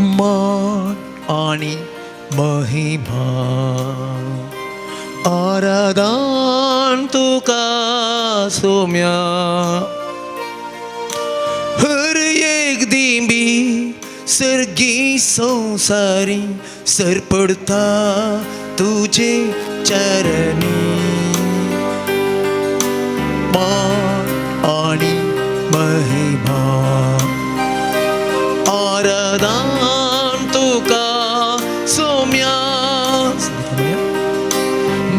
मान आणि महिमा आराधन तुका सोम्या. हर एक दिंबी सर्गी संसारी सरपडता तुझे चरणी. मान आणि महिमा आराधन तुका सोम्या.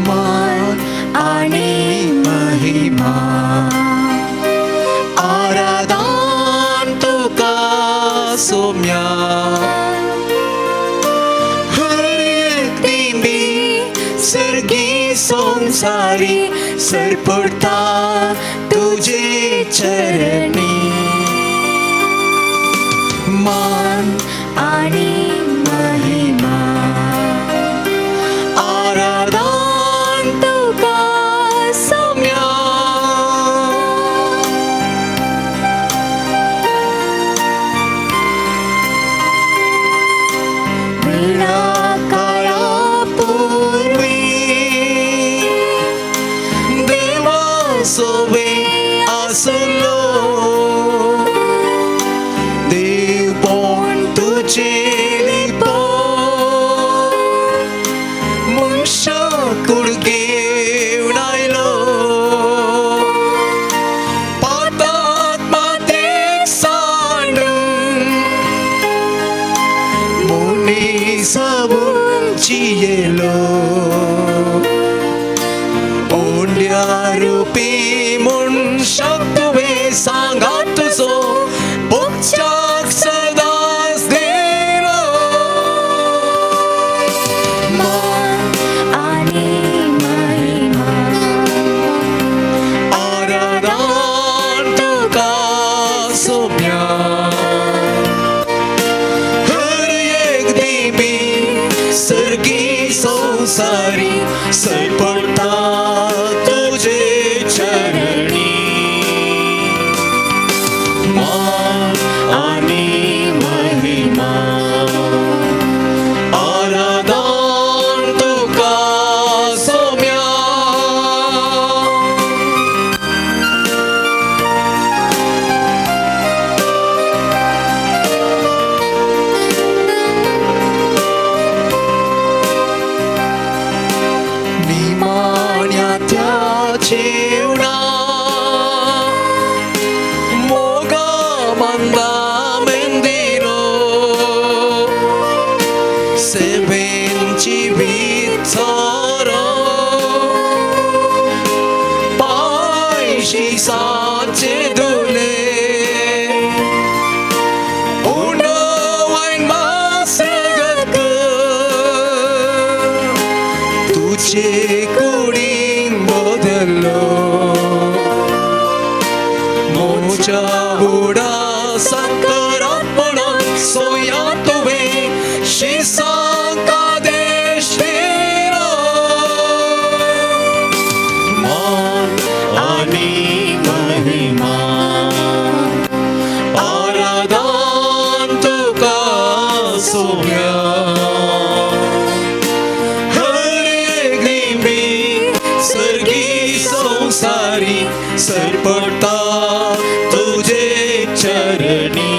मान आणि महिमा आराधन तुका सोम्या. हर एक दिंबी सर्गी संसारी सरपडता तुझे चरणी. मान आणि महिमा आराधन तुका सोम्या. वेळा काळापूर्वी देवा सोवे आसलो, देव पण तुझे लिपो मनशा कूड घेवन आयलो. पातात मातेक सांडून मनीस जावन जियेलो. उंड्या रुपी मनशाक तुवें सांगात तुजो भोगच्याक सदांच दिलो. मान आणि महिमा आराधन तुका सोम्या. हर एक दिंबी सर्गी संसारी सरपडता तुझे चरणी. मान आणि महिमा आराधन तुका सोम्या. निमाण्या त्या जेवणा मोगा मंदा मेंदिलो सेवेंची विचारो पायशी साचे धुले. उंडवायन मासगत तुझे कुडीन बदललो. मोच्या उडा संकरापणा सोया तुवें शिसांक आदेश दिलो. मान आणि महिमा आराधन तुका सोम्या. हर एक दिंबी सर्गी संसारी सरपडता तुझे चरणी.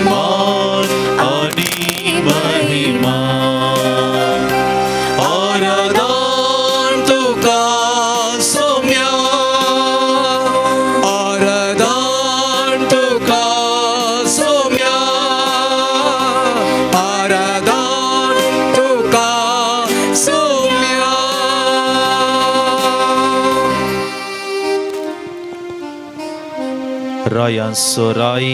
मान आणि महिमा आराधन तुका सोम्या. आराधन तुका सोम्या. आराधन तुका सोम्या. रायांचो राय,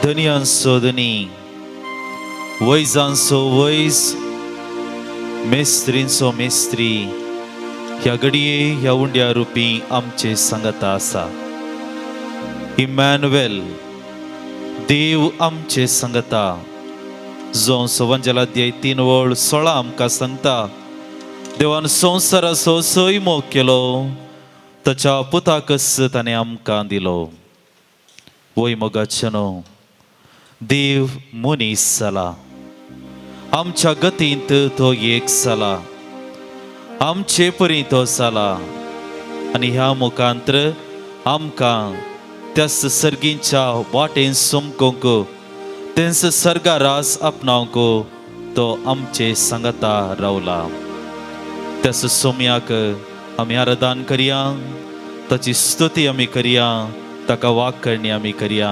धनयांचो धनी, वैजांचो वैज, मेस्त्रींचो मेस्त्री ह्या घडये ह्या उंड्या रुपी आमचे सांगता आसा. इमॅनुएल, देव आमचे सांगता. जो सवंजलाध्याय 3 वळ 16 आमकां सांगता, देवान संवसाराचो सय मोग केलो, ताच्या पुताकच ताणें आमकां दिलो. वय मोगाचें न्हू. देव मनीस जाला, आमच्या गतींत तो एक जाला, आमचे परी तो जाला आनी ह्या मुखांत्र आमकां त्या सर्गींच्या वाटेन समकोंक, तेंच सर्गा रास आपणावंक तो आमचे सांगता रावला. त्याच सोम्याक आमी आराधन करया, ताची स्तुती आमी करया, ताका वाक करणी आमी करया.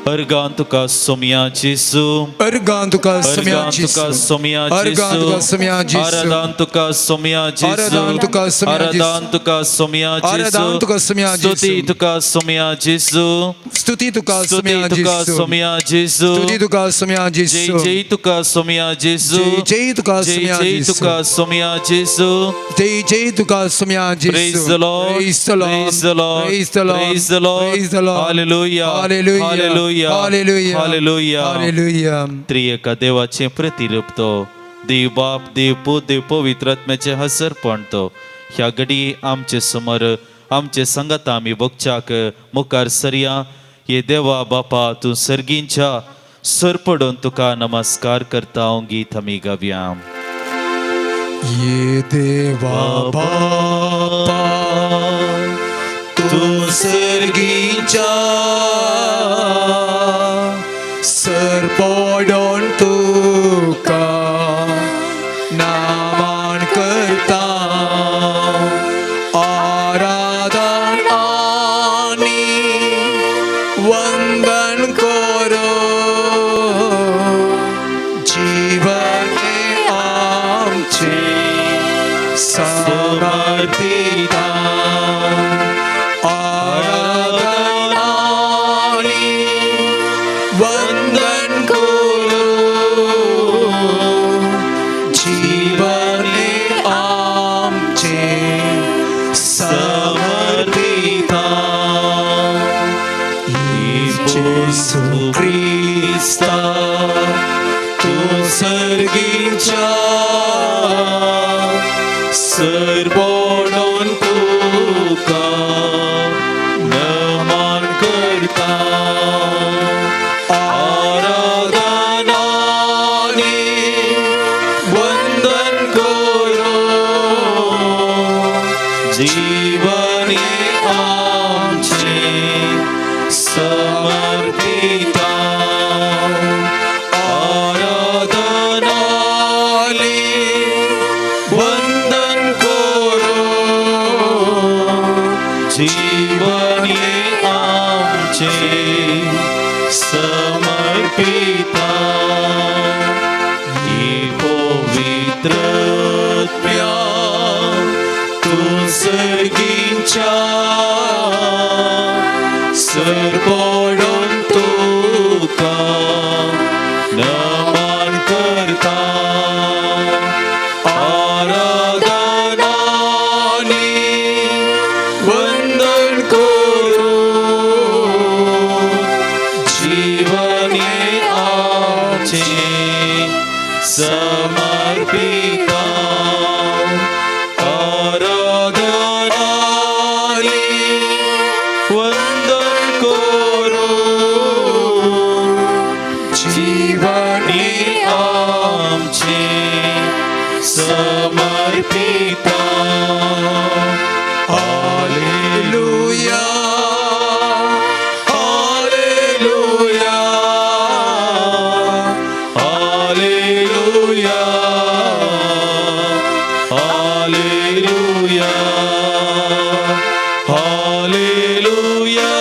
अर्गां तुका सोम्या जेजू. अर्गां तुका सोम्या अर्गां तुका जेजू. सोम्या अर्गां तुका सोम्या जेजू. जेजू. आराधन तुका सोम्या जेजू. आराधन तुका सोम्या जेजू. आराधन तुका सोम्या जेजू. आराधन तुका सोम्या जेजू. स्तुती तुका सोम्या जेजू. स्तुती तुका स्तुती सोम्या तुका जेजू. सोम्या जेजू. स्तुती तुका सोम्या जय जेजू. जय तुका सोम्या जेजू. जय जय तुका जय सोम्या जय जेजू. तुका सोम्या जेजू. जय जय तुका सोम्या जेजू. Praise the Lord. Praise the Lord. Praise the Lord. Praise the Lord. Praise the Lord. Praise the Lord. Hallelujah. Hallelujah. Hallelujah. Hallelujah. Hallelujah. Hallelujah. त्रिएका देवाचें प्रतिरूप तो, देव बाप, देव पूत, देव पवित्र आत्म्याचें हसरपण तो ह्या घडी आमचे समोर, आमचे संगता आमी बगच्याक मुखार सरया. हे देवा बापा, तूं सर्गींच्या सरपडून तुका नमस्कार करता हांव गीत आमी गावया. ये देवा बापा, तूं सर्गीच्या सरपडोन तुका नामान करता, आराधन आनी वंदन करो, जीवन आमचे समर्पिता, आराधन आनी वंदन करो, जीवन आमचे समर्पिता. जेसू क्रिस्ता, तूं सर्गीच्या सरबोडोन तुका नमन करता, आराधन आनी वंदन करो, जीवन आमचे समर्पिता, आराधन आनी वंदन करो, जीवन आमचे समर्पिता. पवित्र आत्म्या, तूं सर्गीच्या सरपडोन तुका नमन करता, आराधन आनी वंदन करो, जीवन आमचे समर्पिता, आराधन आनी वंदन करो, जीवन आमचे समर्पिता. Hallelujah. Hallelujah. Hallelujah. Hallelujah. Hallelujah.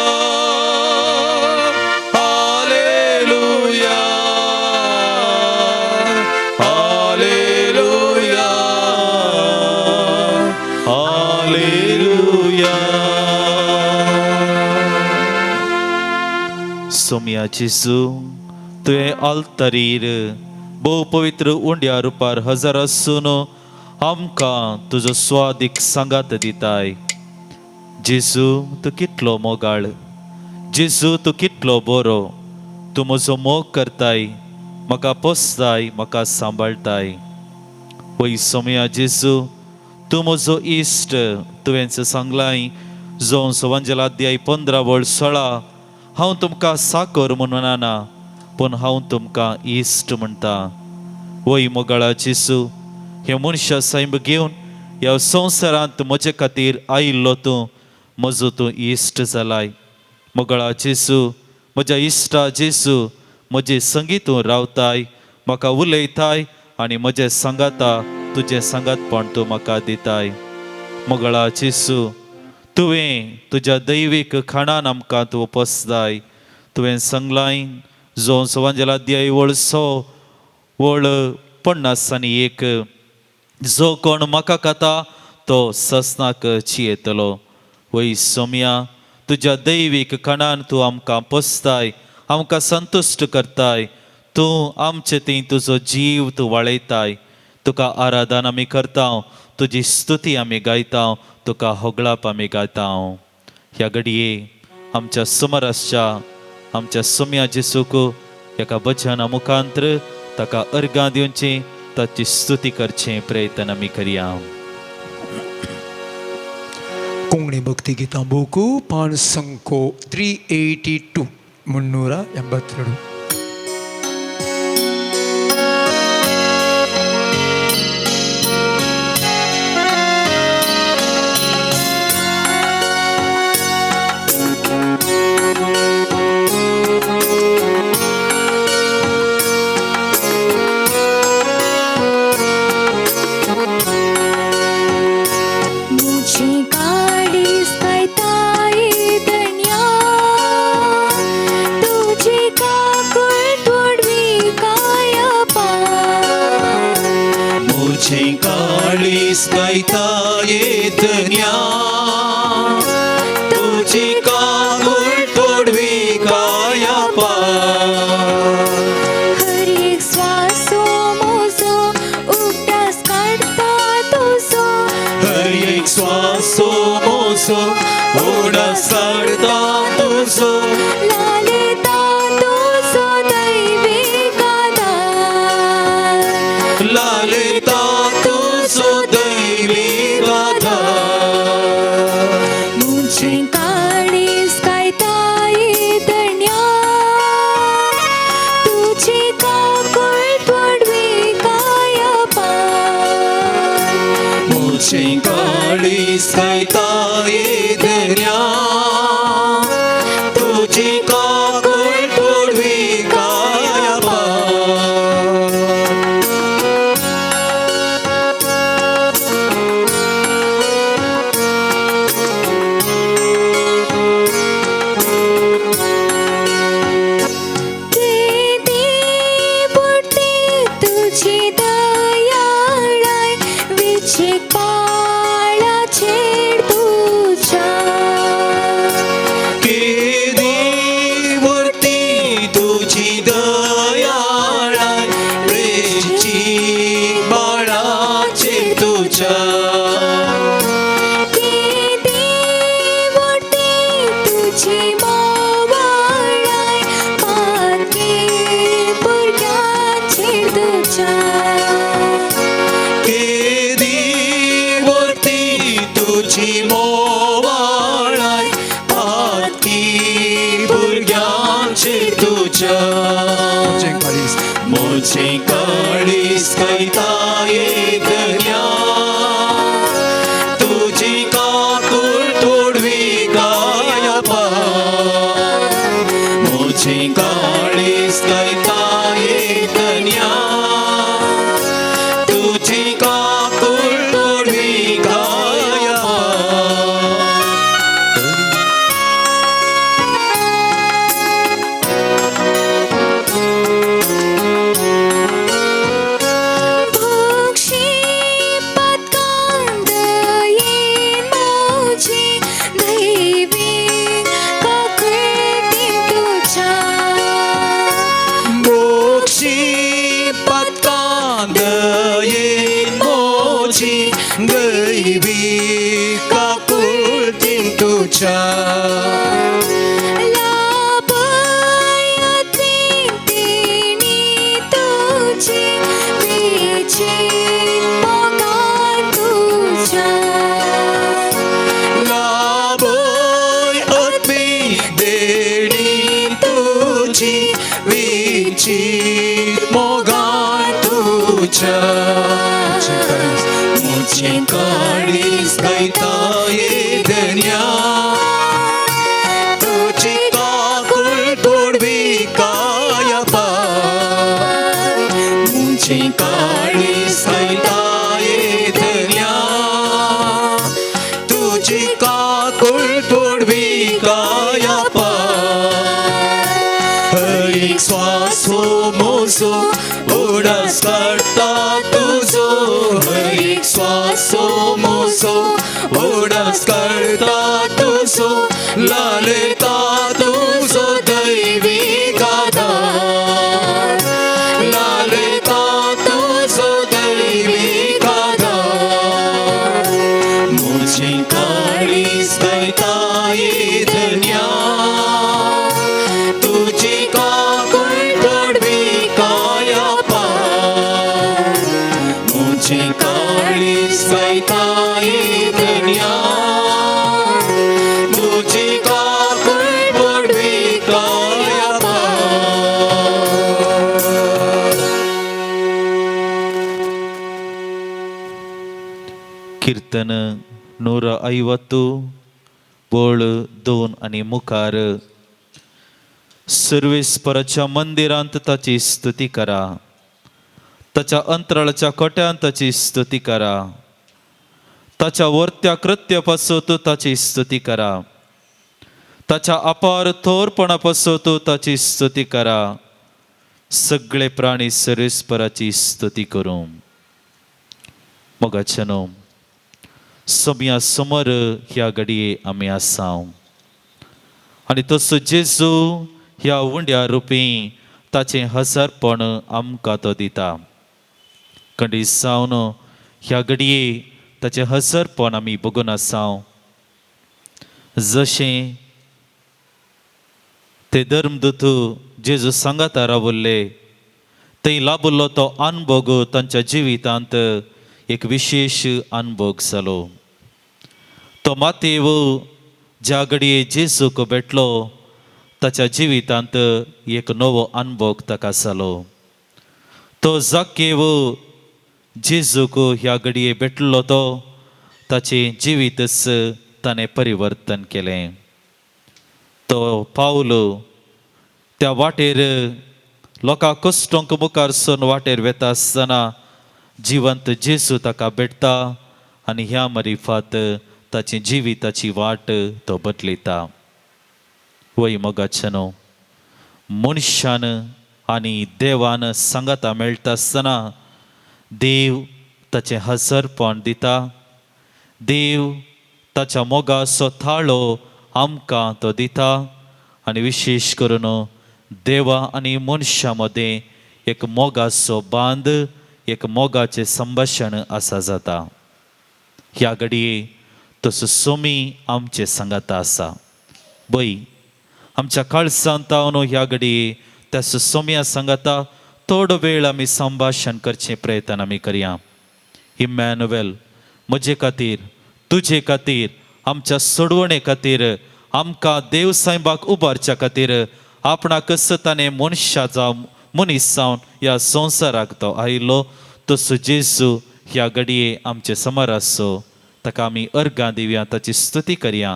Hallelujah. Hallelujah. Hallelujah. Saumya जेजू, तुवें आल्तारीर भोव पवित्र उंड्या रुपार हजर आसून आमकां तुजो स्वादीक सांगात दिताय. जेजू, तूं कितलो मोगाळ! जेजू, तूं कितलो बरो! तूं म्हजो मोग करताय, म्हाका पोसताय, म्हाका सांबाळटाय. वय सोम्या जेजू, तूं म्हजो इश्ट. तुवेंच सांगलाय जोन वंजलाध्याय 15 वळ 16, हांव तुमकां साकर म्हूण म्हणना, पूण पूण हांव तुमकां इश्ट म्हणटा. वय मोगाळा जेजू, हे मनशा सैम घेवन ह्या संवसारांत म्हजे खातीर आयिल्लो तूं म्हजो तूं इश्ट जालाय. मोगाळा जेजू, म्हज्या इश्टा जेजू, म्हजे संगी तूं रावताय, म्हाका उलयताय आनी म्हजें सांगाता तुजें सांगातपण तूं म्हाका दिताय. मोगाळा जेजू, तुवें तुज्या दैवीक खाणान आमकां तूं पोसताय. तुवें सांगलाय जो सवांजलाध्याय वळ 100 वळ 51, जो कोण म्हाका खाता तो ससनाक चियेतलो. वय सोम्या, तुज्या दैवीक खाणान तूं आमकां पोसताय, आमकां संतुश्ट करताय. तूं आमचे थंय तुजो जीव तूं वाळयताय. तुका आराधन आमी करता, तुजी स्तुती आमी गायता, तुका होगळाप आमी गायता. ह्या घडये आमच्या सुमारासच्या आमच्या सोम्या जेसूक एका भजना मुखांत्र ताका अर्गां दिवची, ताची स्तुती करचें प्रयत्न आमी करया. कोंकणी भक्ती गीतां बुकू पान संको 382 382. मुझे काळीज गायताय धन्या, तुझी काकूळ तोडवी काय पार. मुझे काळीज गायताय धन्या, तुझी काकूळ तोडवी काय पार. हर एक श्वासो मोजो उगडास काडता तुजो, हर एक श्वासो मोजो उगडास काडता तुजो, लालता तुजो दैवीक आदार. लालता तुजो दैवीक आदार. मुझे काळीज गायताय धन्या, तुझी काकूळ तोडवी काय पार. मुझे काळीज गायताय धन्या, तुझी काकूळ तोडवी काय पार. केदी बुडती तुझी दयाळाय, विचीक पाळाचेर तुज्या. केदी मूर्ती तुझी दयाळाय, वेची बाळाचे तुझ्या. केदी बुडती तुझी मोवाळाय, पातकी भुरग्यांचेर तुज्या. केदी मूर्ती तुझी मोवाळाय, पातकी भुरग्यांचे तुझ्या. मुझे काळीज मुझे काळीज गायताय धन्या, तुझी काकूळ तोडवी काय पार. मुझे काळीज गायताय धन्या, तुझी काकूळ तोडवी काय पार. भोगशी पत्कांदयेन मोजी दैवी काकुळटीन तुज्या. विचीत मोगान तुज्या म्हजें काळीज गायता धन्या तुजी काकूळ तोडवी काय पाय म्हजें काळीज गायता धन्या तुजी काकूळ तोडवी काय पाय हर एक स्वासो मोजो उडास काडटा तुजो हर एक स्वासो मोजो उडास काडटा तुजो लालता तुजो दैवी आदार लालता तुजो दैवी आदार म्हजें काळीज गायता धन्या तुजी काकूळ तोडवी काय पाय म्हजें काळीज गायता धन्या तुजी काकूळ तोडवी काय पाय. कीर्तन 150 वळ 2 आनी मुखार. सर्वेस्पराच्या मंदिरांत ताची स्तुती करा, ताच्या अंतराळाच्या कोट्यांत ताची स्तुती करा, ताच्या वर्त्या कृत्य पासत ताची स्तुती करा, ताच्या अपार थोरपणा पासत ताची स्तुती करा. सगळे प्राणी सर्वेस्पराची स्तुती करूं. मोगाच्यानो, सोम्या समर ह्या घडये आमी आसाव आनी तसो जेजू ह्या उंड्या रुपी ताचें हजारपण आमकां तो दिता. खंडीत जावन ह्या घडये ताचें हजारपण आमी बगून आसाव. जशें ते धर्मदूत जेजू सांगाता रावल्ले थंय लाबल्लो तो अनभोग तांच्या जिवितांत एक विशेश अनभोग जालो. तो मातेव ज्या घडये जेजूक भेटलो ताच्या जिवितांत एक नवो अनभोग ताका जालो. तो जाकेव जेजूक ह्या घडये भेटलो तो ताचें जिवीतच ताणें परिवर्तन केलें. तो पावलो त्या वाटेर लोकां कश्टोंक मुखार सून वाटेर वेता आसतना जिवंत जेजू ताका भेटता आनी ह्या मरिफात ताची जिविताची वाट तो बदलिता. वय मोगाच्यानो, मनशान आनी देवान सांगाता मेळटा आसतना देव ताचें हजरपण दिता. देव ताच्या मोगाचो थाळो आमकां तो दिता आनी विशेश करून देवा आनी मनशां मदें एक मोगाचो बांद, एक मोगाचें संभाशण आसा जाता. ह्या घडये तसो सोमी आमचे सांगाता आसा. बय आमच्या काळसांत तावन ह्या घडये त्या सोम्या सांगाता थोडो वेळ आमी संभाशण करचें प्रयत्न आमी करया. इमॅनुएल म्हजे खातीर, तुजे खातीर, आमच्या सोडवणे खातीर, आमकां देव सायबाक उबारच्या खातीर आपणाक ताणें मनशा जावन मनीस जावन ह्या संवसाराक तो आयलो. तसो जेजू ह्या घडये आमचे समर आसचो. ताका आमी अर्गां दिवया, ताची स्तुती करया.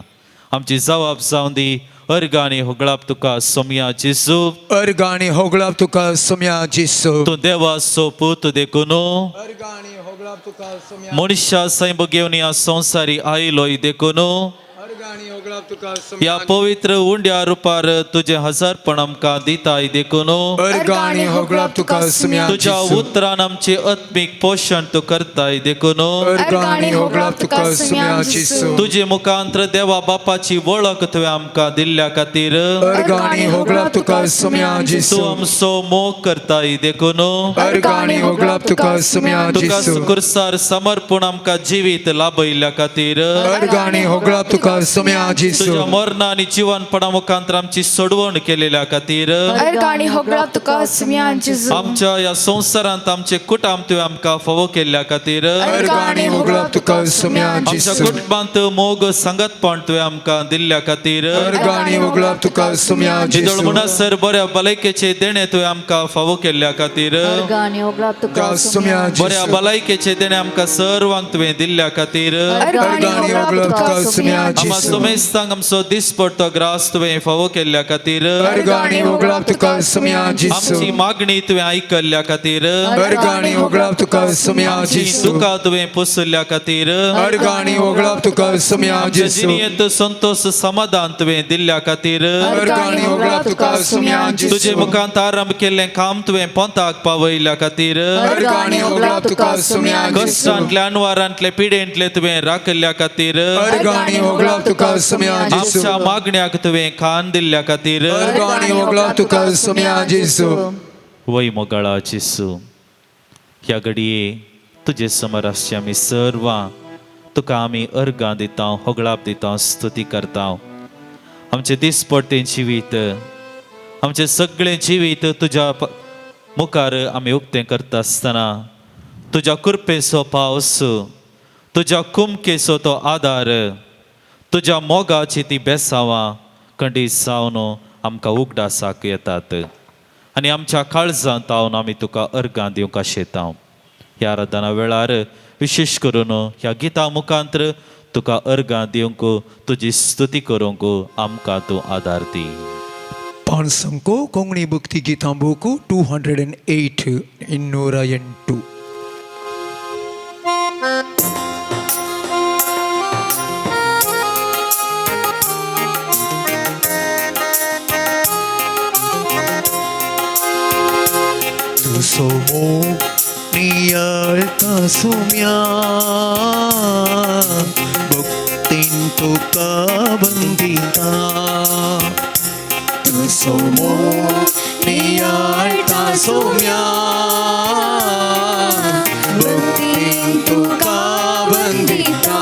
आमची जवाब जावन दी अर्गां आनी होगळाप तुका सोमया जेजू. अर्गां होगळाप तुका सोम्या जेसू. तूं देवाचो पूत देखून अर्गां होगळाप तुका सोम्या. मनशा सैम घेवन ह्या संवसारी आयलोय देखून अर्गां होगळाप तुका ह्या सोम्या. पवित्र उंड्या रुपार तुजें हजारपण आमकां दिताय देखून अर्गां होगळाप तुका सोम्या तुज्या जेसू. उतरान आमचें आत्मीक पोशण तूं करताय देखून अर्गां होगळाप तुका सोम्या जेसू. तुजे मुखांत्र देवा बापाची वळख तुवें आमकां दिल्ल्या खातीर अर्गां होगळाप तुका सोम्या जेसू. तूं आमचो मोग करताय देखून अर्गां होगळाप तुका सोम्या तुका जेसू. कुर्सार समर्पण आमकां जिवीत लाभयल्ल्या खातीर अर्गां होगळाप तुका सोम्या जेसू. तुज्या मरणा आनी जिवनपणा मुखांतर आमची सोडवण केलेल्या खातीर. अर्गां आनी होगळाप तुका सुम्या जेजू. आमच्या ह्या संवसारांत आमचे कुटाम तुवें आमकां फावो केल्ल्या खातीर. अर्गां आनी होगळाप तुका सुम्या आमच्या जेसू. कुटुंबांत मोग सांगातपण तुवें आमकां दिल्ल्या खातीर. अर्गां आनी होगळाप तुका सुम्या निदळ जेसू. म्हणसर बऱ्या भलायकेचे देणे तुवें आमकां फावो केल्ल्या खातीर. अर्गां आनी होगळाप तुका सुम्या बऱ्या जेसू. भलायकेचे देणे आमकां सर्वांक तुवें दिल्ल्या खातीर. अर्गां आनी अर्गां आनी होगळाप होगळाप तुका तुका सुम्या सुम्या आम्हा जेसू. समेस्तांक आमचो दिसपडतो ग्रास तुवें फावो केल्ल्या खातीर. अर्गां आनी होगळाप तुका सुम्या जेसू. आमची मागणी तुवें आयकल्ल्या खातीर. अर्गां आनी होगळाप तुका सुम्या आमची जेसू. दुकां तुवें पुसल्या खातीर. अर्गां आनी होगळाप तुका सुम्या आमच्या जेसू. जिणेंत संतोष समाधान तुवें दिल्ल्या खातीर. अर्गां आनी होगळाप तुका सुम्या तुजे जेसू. मुखांत आरंभ केल्लें काम तुवें पोंताक पावयल्या खातीर. अर्गां आनी होगळाप तुका सुम्या जेसू. कश्टांतले अनवारांतले पिडेंतले तुवें राखल्ल्या खातीर. अर्गां आनी होगळाप तुका सुम्या जेसू. आमच्या मागण्याक तुवें खान दिल्ल्या खातीर. अर्गां आनी होगळाप तुका सुम्या जेसू. वय मोगाळा जेसू, ह्या घडये तुजे समोर आसचे आमी सर्वां तुका आमी अर्गां दिता, होगळाप दिता, स्तुती करता. आमचें दिसपडटें जिवीत, आमचें सगळें जिवीत तुज्या मुखार आमी उक्तें करता आसतना तुज्या कृपेचो पावस, तुज्या कुमकेचो तो आदार, तुज्या मोगाची ती बेसावां खंडीत जावन आमकां उगडासाक येतात आनी आमच्या काळजांत हांव आमी तुका अर्गां दिवंक आशेता. ह्या आराधना वेळार विशेश करून ह्या गिता मुखांतर तुका अर्गां दिवंक, तुजी स्तुती करूंक आमकां तूं आदार दी. पाणसंको कोंकणी भक्ती गितां बूक 208 208. तुजो मोग नियाळता सुम्या, भक्तीन तुका बंदिता. तुजो मोग नियाळता सुम्या, भक्तीन तुका बंदिता.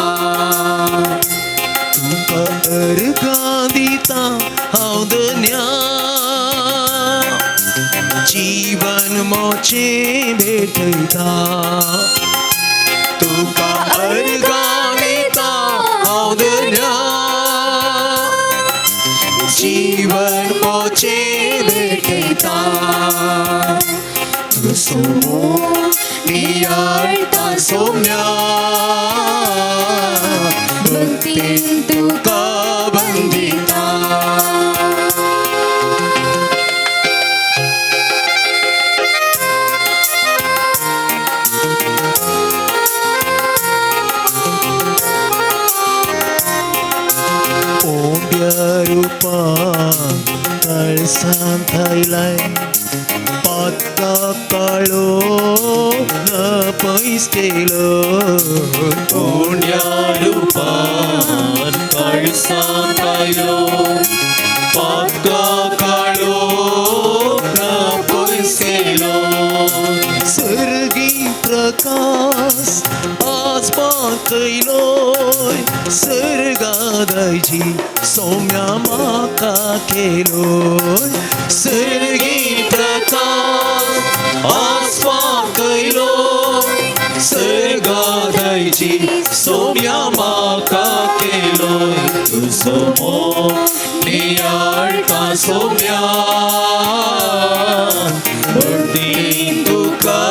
तुका अर्गां दिता हांव धन्या, जीवन मोचे भेटयता. तुका अर्गां दिता हांव धन्या, जीवन मोचे भेटयता. तुजो मोग नियाळता सोम्या, भक्तीन तुका बंदिता. ओंड्या रुपा काळसांत आयलाय, पातका काळो न पयस केलो. ओंड्या रुपान काळसांत आयलो, पातका काळो न पयस केलो. सर्गी प्रकाश आसपाक येयलोय, सर्गादायची सौम्या म्हाका केलोय. सर्गी प्रकाश आसपाक येयलोय, सर्गादायची सौम्या म्हाका केलोय. तुजो मोग नियाळता सौम्या, भक्तीन तुका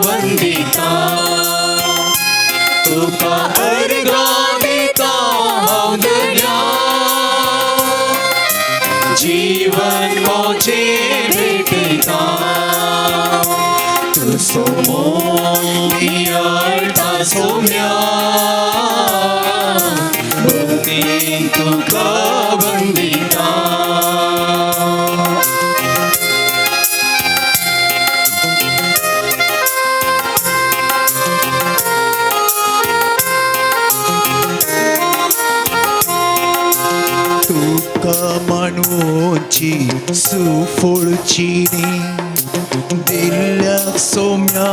वंदिता. तुका अर्गां दिता हांव धन्या, जीवन मोचे भेटयता. तुजो मोग नियाळता सौम्या, भक्तीन तुका वंदिता. तुका मानवची सुफळची न्ही, दिल्याक सोम्या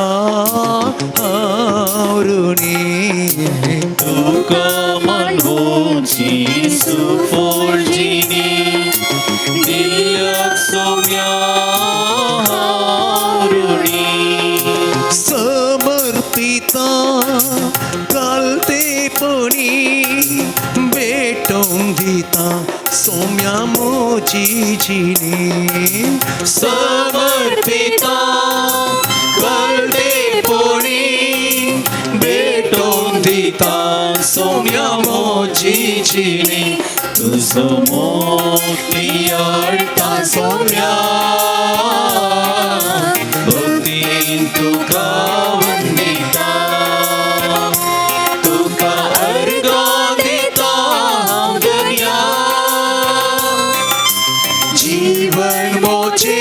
हांव ऋणी तुका मानवची सुफळ जिणी दिल्याक सोम्या हांव ऋणी समर्पिता कालतेपणी भेटोवंक दिता सोम्या मोजी जिणी समर्पिता कळतेपणी भेटोवंक दिता सोम्या मोजी जिणी तुजो मोग नियाळटा सोम्या भक्तीन तुका वंदिता तुका अर्गां दिता हांव दर्या जीवन मोचे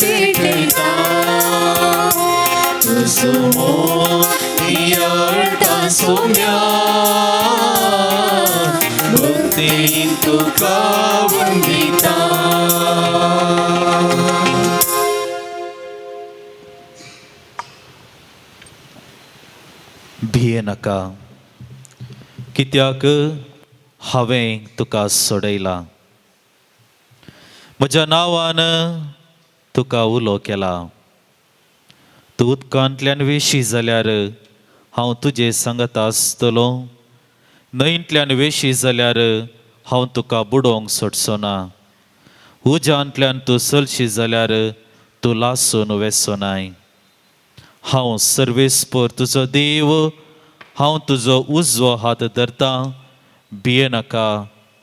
भेटता तुजो मोग नियाळटा सोम्या भक्तीन तुका वंदिता. भिये नाका, कित्याक हांवें तुका सोडयला, म्हज्या नांवान तुका उलो केला. तूं उदकांतल्यान वेशी जाल्यार हांव तुजे सांगता आसतलो, न्हंयंतल्यान वेशी जाल्यार हांव तुका बुडोवंक सोडचो ना, उज्यांतल्यान तूं चलशी जाल्यार तूं लासून वेसो नाय. हांव सर्वेस्पर तुजो देव, हांव तुजो उजवो हात धरतां, भिये नाका,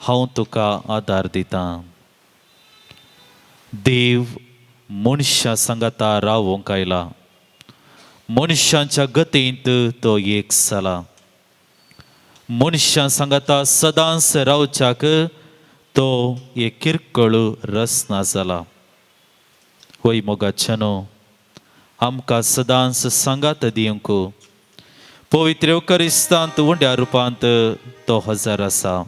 हांव तुका आदार दितां. देव मनशां सांगाता रावोंक आयला, मनशांच्या गतींत तो एक जाला. मनशां सांगाता सदांच रावच्याक तो एक किरकोळ रचना जाला. होय मोगाच्यानो, आमकां सदांच सांगात दिवंक पवित्र येवकारिस्तांत उंड्या रुपांत तो हजर आसा.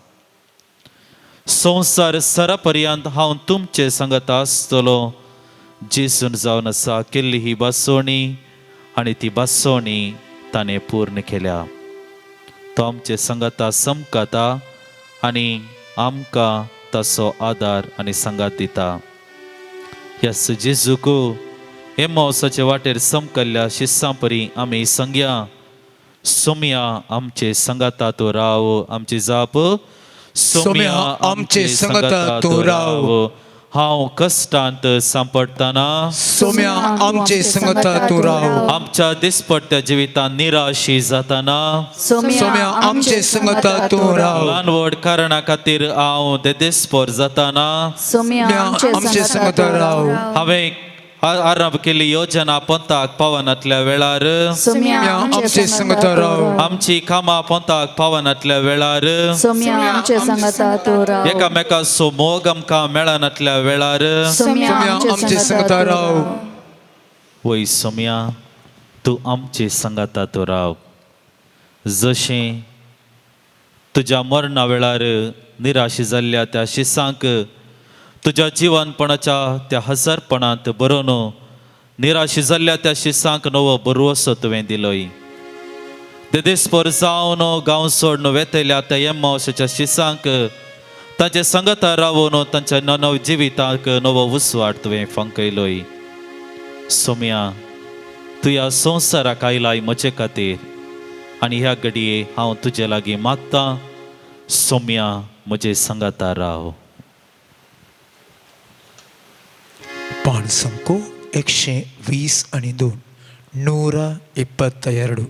संवसार सरा पर्यंत हांव तुमचे सांगात आसतलो. जेजून जावन आसा केल्ली ही भासोणी आनी ती भासोणी ताणें पूर्ण केल्या. तो आमचे सांगाता समकाता आनी आमकां ताचो आदार आनी सांगात दिता. ह्या जेजूक एमावसाचे वाटेर समकल्ल्या शिस्सां परी आमी सांगया, सोम्या आमचे सांगाता तूं राव. आमची जाप, सोम्या आमचे सांगाता तूं राव. हांव कश्टांत सांपडटना सोम्या आमचे सांगाता तूं राव. आमच्या दिसपट्ट्या जिवितांत निराशी जाताना सोम्या आमचे सांगाता तूं राव. ल्हान व्हड कारणा खातीर हांव देदेस्पोर जाताना सोम्या आमचे सांगाता राव. हांवें आरंभ केल्ली योजना पंथाक पावनातल्या वेळार, सोम्या आमचे सांगाता राव. आमची कामां पंथाक पावनातल्या वेळार, सोम्या आमचे सांगाता तूं राव. एकामेकाचो मोग आमकां मेळनातल्या वेळार, सोम्या आमचे सांगाता राव. वय सोम्या, तूं आमचे सांगाता तूं राव. जशें तुज्या मरणा वेळार निराशी जाल्ल्या त्या शिसांक तुज्या जिवनपणाच्या त्या हजारपणांत बरोवन निराशी जाल्ल्या त्या शिसांक नवो बरवसो तुवें दिलोय. देदेस्पर जावन गांव सोडून वेतल्या त्या एम्मावशाच्या शिसांक तांचे सांगाता रावून तांच्या नव जिविताक नवो उजवाड तुवें फांकयलोय. सोम्या, तूं ह्या संवसाराक आयलाय म्हजे खातीर आनी ह्या घडये हांव तुजे लागीं मागतां, सोम्या म्हजे सांगाता राव. पाणसंको 122 122.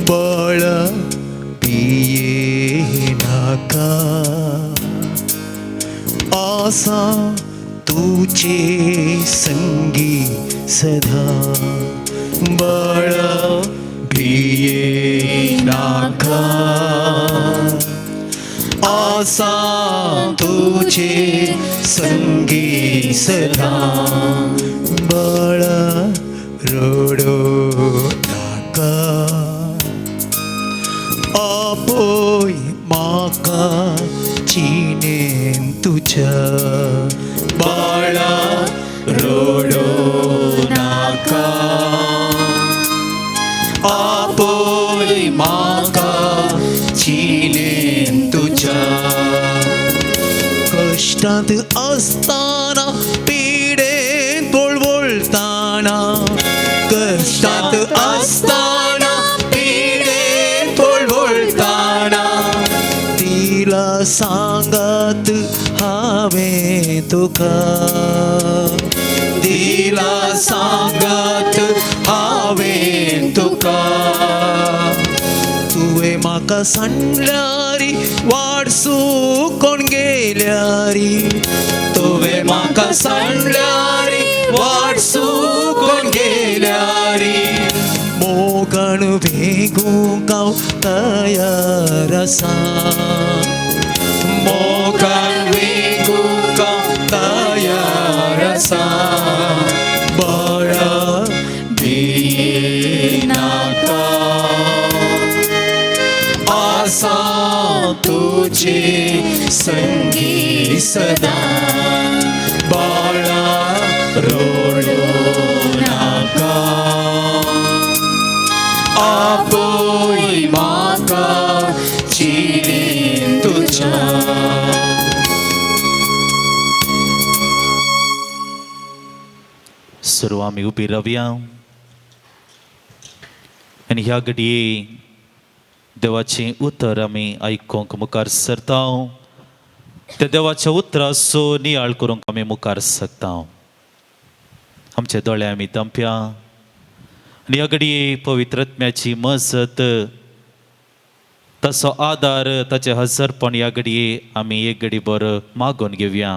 बळ पिये नाका आसा तुझे संगी सदा. बळ भिये नाका आसा तुझे संगी सदा. बळ आपय म्हाका जिणेन तुज्या. कश्टांत असताना पिडेन वळवळटाना, कश्टांत असताना पिडेन वळवळटाना, तिला सांगात हांवें तुका, दिला सांगात हांवें तुका. तुवें म्हाका सांडल्यारी वाट सुकोन गेल्यारी, तुवें म्हाका सांडल्यारी वाट सुकोन गेल्यारी, मोगान वेगूंक हांव तयार आसा, मोगान वेगूंक हांव तयार आसा. बाळा भियेनाका, आसा तुजे संगी सदां. बाळा रडूं नाका, आपय म्हाका जिणेन तुज्या. सर्व आमी उबी रावया आनी ह्या घडये देवाचें उतर आमी आयकूंक मुखार सरता. त्या देवाच्या उतराचो नियाळ करूंक आमी मुखार सरता. आमचे दोळे आमी दंप्या आनी ह्या घडये पवित्र आत्म्याची मजत, ताचो आदार, ताचें हजरपण ह्या घडये आमी एक घडी भर मागून घेवया.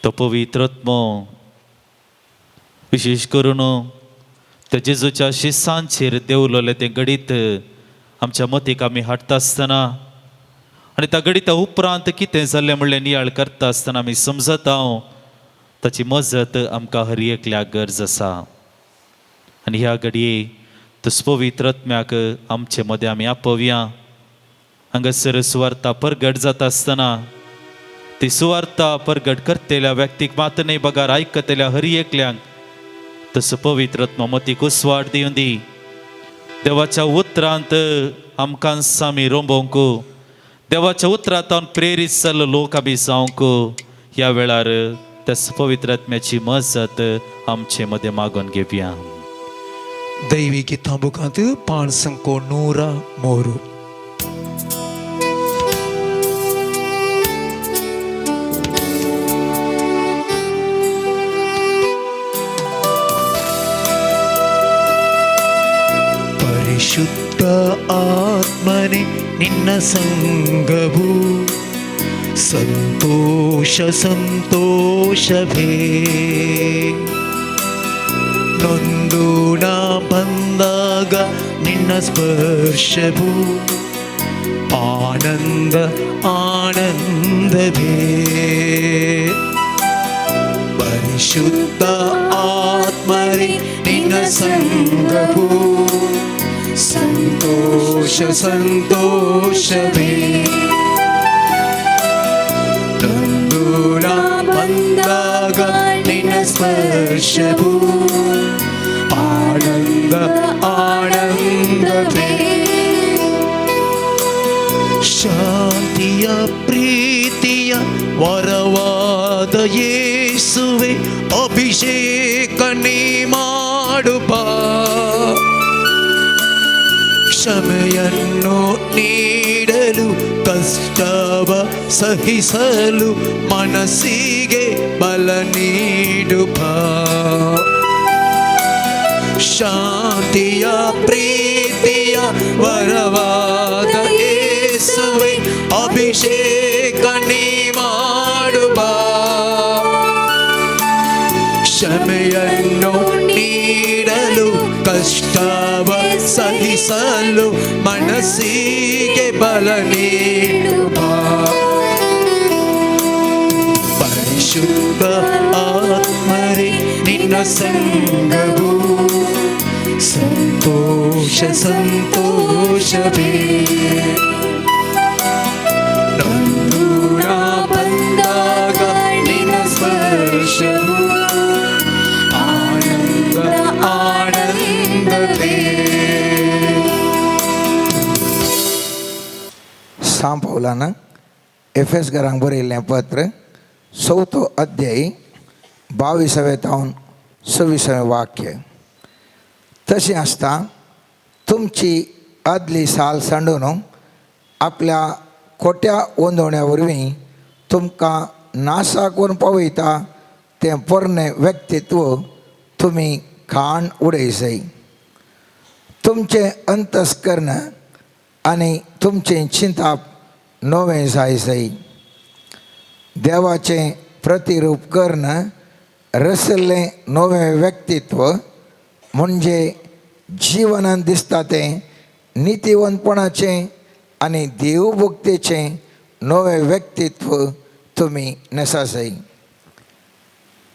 तो पवित्र आत्मो विशेश करून त्या जेजूच्या शिसांचेर देंवलोलें तें घडीत आमच्या मतीक आमी हाडटा आसतना आनी त्या घडिता उपरांत कितें जाल्लें म्हणलें नियाळ करता आसतना आमी समजता ताची मजत आमकां हर एकल्याक गरज आसा. आनी ह्या घडये तस पवित्र आत्म्याक आमचे मदें आमी आपोवया. हांगासर सुवार्ता परगट जाता आसतना ती सुवार्ता परगट करतल्या व्यक्तीक मात न्हय बगार आयकतल्या हर एकल्यांक तसो पवित्र आत्मो मतीक उस्वाड दिवन दी. देवाच्या उतरांत आमकां आमी रोंबोवंक, देवाच्या उतरांत प्रेरीत जाल्लो लोक आमी जावंक ह्या वेळार त्या पवित्र आत्म्याची मजत आमचे मदें मागून घेवया. दैवी गितां बुकांत पांच 103. ಪರಿಶುದ್ಧ ಆತ್ಮನೆ ನಿನ್ನ ಸಂಗವು ಸಂತೋಷ ಸಂತೋಷವೇ. ನೊಂದು ನಾ ಬಂದಾಗ ನಿನ್ನ ಸ್ಪರ್ಶವು ಆನಂದ ಆನಂದವೇ. ಪರಿಶುದ್ಧ ಆತ್ಮರೇ ನಿನ್ನ ಸಂಗವು ಸಂತೋಷ ಸಂತೋಷವೇ. ನೊಂದು ನಾ ಬಂದಾಗ ನಿನ್ನ ಸ್ಪರ್ಶವು ಆನಂದ ಆನಂದವೇ. ಶಾಂತಿಯ ಪ್ರೀತಿಯ ವರವಾದ ಯೇಸುವೆ ಅಭಿಷೇಕ ನೀ ಮಾಡುವ, ಕ್ಷಮೆಯನ್ನು ನೀಡಲು ಕಷ್ಟವ ಸಹಿಸಲು ಮನಸ್ಸಿಗೆ ಬಲ ನೀಡುವ. ಶಾಂತಿಯ ಪ್ರೀತಿಯ ವರವಾದ ಯೇಸುವೆ ಅಭಿಷೇಕ ನೀ ಮಾಡುವ, ಕ್ಷಮೆಯನ್ನು ನೀಡಲು ಕಷ್ಟವ ಸಹಿಸಲು ಮನಸ್ಸಿಗೆ ಬಲ ನೀಡುವ. ಪರಿಶುದ್ಧ ಆತ್ಮರೇ ನಿನ್ನ ಸಂಗವು ಸಂತೋಷ ಸಂತೋಷವೇ. ನೊಂದು ನಾ ಬಂದಾಗ ನಿನ್ನ ಸ್ಪರ್ಶವು ಆನಂದ ಆನಂದವೇ. पौलान एफेसघरांक बरयल्लें पत्र चवथो अध्यायी 22वें तावन 26वें वाक्य. तशें आसता तुमची आदली साल सांडून आपल्या खोट्या वंदवण्या वरवीं तुमकां नासाक व्हरून पावयता तें पोरणें व्यक्तित्व तुमी खाण उडयसय. तुमचें अंतस्कर्ण आनी तुमचें चिंताप नवें जायसय. देवाचें प्रतिरूप कर्ण रसल्लें नवें व्यक्तित्व म्हणजे जिवनान दिसता तें नितीवंतपणाचें आनी देवभक्तेचें नवें व्यक्तित्व तुमी नेसासय.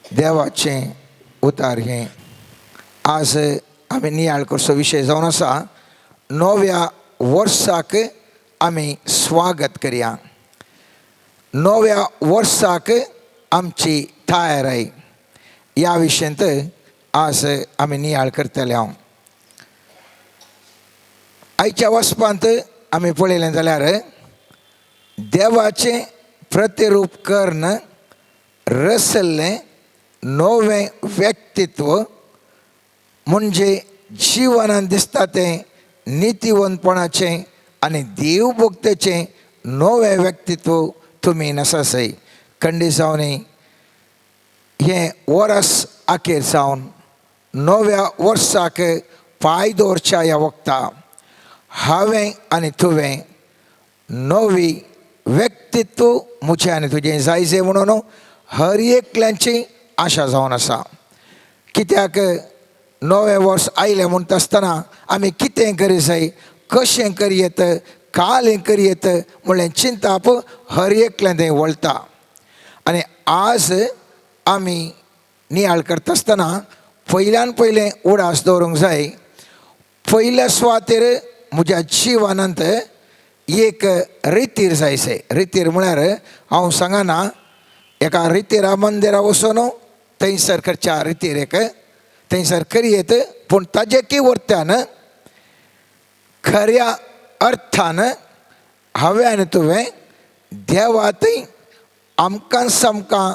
देवाचें उतार हें आज आमी नियाळ करचो विशय जावन आसा. नव्या वर्साक आमी स्वागत करया. नव्या वर्साक आमची तयाराय ह्या विशयांत आज आमी नियाळ करतले. हांव आयच्या वचपांत आमी पळयलें जाल्यार देवाचें प्रतिरूप कर्ण रसल्लें नवें व्यक्तित्व म्हणजे जिवनान दिसता तें नितीवंतपणाचें आनी देवभक्तेचें नवें व्यक्तित्व तुमी नसासय. खंडीत जावनी हें वर्स अखेर जावन नव्या वर्साक पांय दवरच्या ह्या वखता हांवें आनी तुवें नवी व्यक्तित्व म्हजें आनी तुजें जायजें म्हणून हर एकल्यांची आशा जावन आसा. कित्याक नवें वर्स आयलें म्हणटा आसतना आमी कितें करी जाय, कशें करयेत, काल करयेत म्हणलें चिंताप हर एकल्यान थंय वळटा. आनी आज आमी नियाळ करता आसतना पयल्यान पयलें उडास दवरूंक जाय. पयल्या सुवातेर म्हज्या जिवनांत एक रितीर जायसे. रितीर म्हळ्यार हांव सांगना एका रितीरा मंदिरा वचून थंयसर करच्या रितीर एक थंयसर करयेत, पूण ताजे की वरत्यान खऱ्या अर्थान हांवें आनी तुवें देवा थंय आमकां सामकां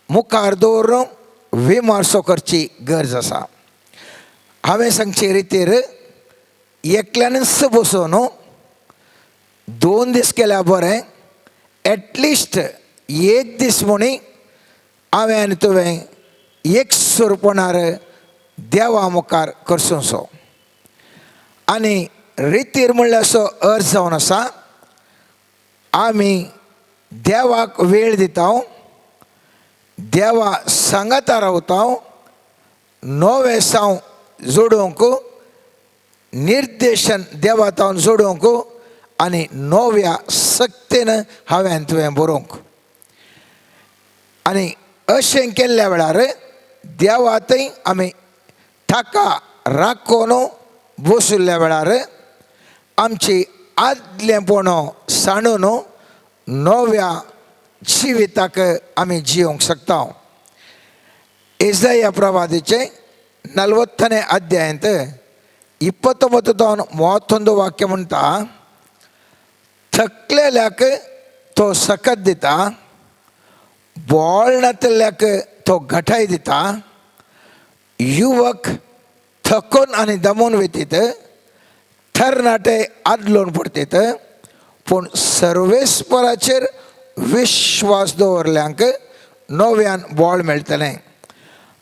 मुखार दवरून विमर्सो करची गरज आसा. हांवें सांगचे रितीर एकल्यानच बसून 2 दीस केल्यार बरें, एटलिस्ट एक दीस म्हणी हांवें आनी तुवें एक सुरपणार देवा मुखार करसो. आनी रितीर म्हणल्यार असो अर्थ जावन आसा आमी देवाक वेळ दिता, देवा सांगाता रावता, नवें साव जोडूंक निर्देशन देवा तावन जोडूंक आनी नव्या सक्तेन हांवें तुवें बरोवंक. आनी अशें केल्ल्या वेळार देवा थंय आमी ताका राखून बशिल्ल्या वेळार आमची आदलेंपण सांडून नव्या जिविताक आमी जियोंक शकता. इजाया प्रवादीचे 40ನೇ ಅಧ್ಯಾಯಂತ 29 31 ವಾಕ್ಯ म्हणटा, थकलेल्याक तो सकत दिता, बोळ नातल्याक तो घटाय दिता, युवक थकून आनी दमून वेतीत, तरणाटे आदलोन पडतीत, पूण सर्वेस्पराचेर विश्वास दवरल्यांक नव्यान बोळ मेळटलें.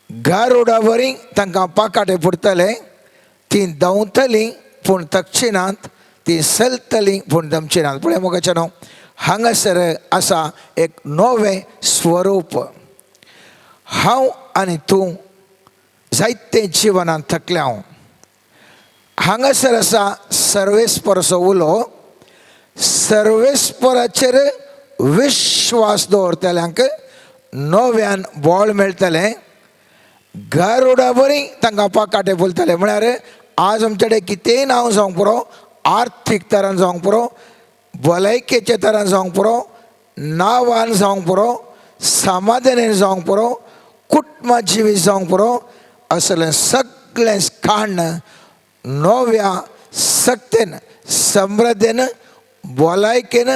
गारुडा वरी तांकां पाकाटे पुरतले, ती धांवतलीं पूण थकचिनात, ती चलतलीं पूण दमचिनात. पळय मोगाचें न्हू, हांगासर आसा एक नवें स्वरूप. हांव आनी तूं जायते जिवनांत थकले हांव. हांगासर आसा सर्वेस्पराचो उलो. सर्वेस्पराचेर विश्वास दवरतल्यांक नव्यान बोळ मेळटलें. गारुडा बरी तांकां पाकाटे फुलतले. म्हळ्यार आज आमचे कडेन कितेंय नांव जावंक पुरो, आर्थीक तरान जावंक पुरो, भलायकेचे तरान जावंक पुरो, नांवान जावंक पुरो, समाधानेन जावंक पुरो, कुटुंबा जिवीत जावंक पुरो, असलें सगळें काण नव्या सक्तेन, समृद्धेन, भलायकेन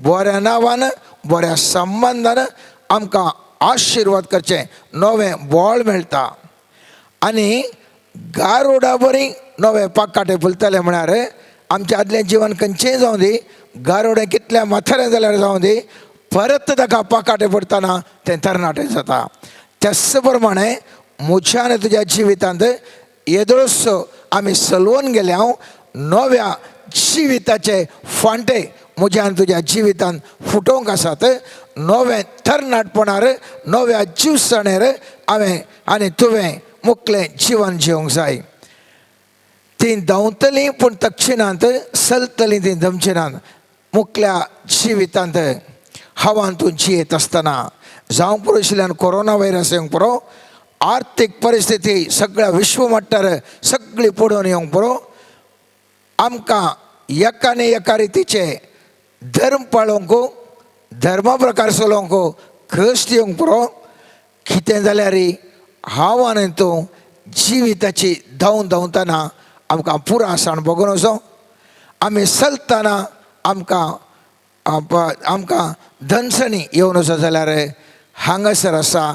बऱ्या नांवान बऱ्या संबंदान आमकां आशिर्वाद करचें नवें बळ मेळटा. आनी गारुडा बरी नवे पाकाटे फुलतले म्हळ्यार आमचें आदलें जिवन खंयचेंय जावं दी, गारुडें कितल्या माथारें जाल्यार जावं दी, परत ताका पाकाटे पडटना तें तरणाटें जाता. त्याच प्रमाणे म्हज्या आनी तुज्या जिवितांत येदोळसो आमी सलवून गेल्या नव्या जिविताचे फांटे म्हज्या आनी तुज्या जिवितांत फुटोवंक आसात. नवें तरणाटपणार नव्या जिवसाणेर हांवें आनी तुवें मुकलें जिवन जिवंक जाय. तीं धांवतलीं पूण तक्षिणांत, चलतलीं तीं दमचिनात. मुकल्या जिवितांत हवान तूं जियेत आसतना जावंक पुरो आशिल्ल्यान कोरोना व्हायरस येवंक पुरो, आर्थीक परिस्थिती सगळ्या विश्व मट्टार सगळी पडून येवंक पुरो, आमकां एका आनी एका रितीचे धर्म पाळोवंक धर्मा प्रकार चलोवंक कश्ट येवंक पुरो. कितें जाल्यार हांव आनी तूं जिविताची धांवन धांवतना आमकां पुरा आसाण बगून वचो. आमी चलतना आमकां आमकां धनसणी येवन वचो जाल्यार हांगासर आसा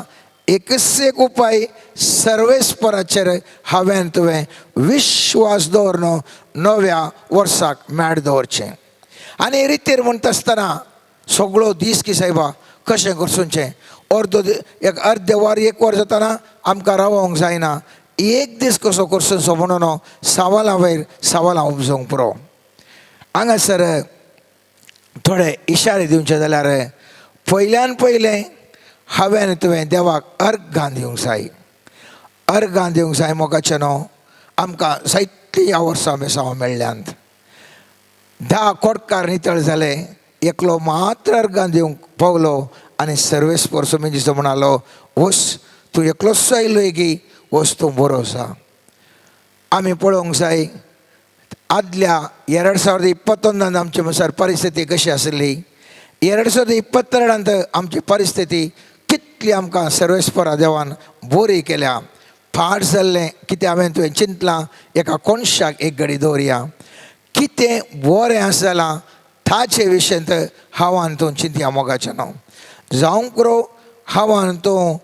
एकच एक उपाय, सर्वेस्पराचेर हांवें तुवें विश्वास दवरून नव्या वर्साक मेट दवरचें. आनी रितीर म्हणटा आसतना सगळो दीस की सायबा कशें करचें, अर्दो एक अर्दे वर एक वर जातना आमकां रावोंक जायना, एक दीस कसो करचो म्हणून सवालां वयर सवालां उपजोवंक पुरो. हांगासर थोडे इशारे दिवचे जाल्यार पयल्यान पयलें हांवें तुवें देवाक अर्घां दिवंक जाय. अर्घां दिवंक जाय मोगाचें न्हू आमकां जायतीं ह्या वर्सां बेसांव मेळ्ळ्यांत. 10 कोटकार नितळ जाले, एकलो मात्र अर्घां दिवंक पावलो आनी सर्वेस्पर स्वामीजीचो म्हणालो वस तूं एकलोच आयलो की वस तूं बरो आसा. आमी पळोवंक जाय आदल्या 2021 आमची मुखार परिस्थिती कशी आसली, 2022 आमची परिस्थिती कितली आमकां सर्वेस्परा देवान बरी केल्या. फाट जाल्लें कितें हांवें तुवें चिंतलां एका कोनशाक एक घडी दवरया, कितें बरें आसा जालां ताचे विशयंत हांव आनी तूं चिंतया मोगाचें न्हू. जावंक पुरो हांव आनी तूं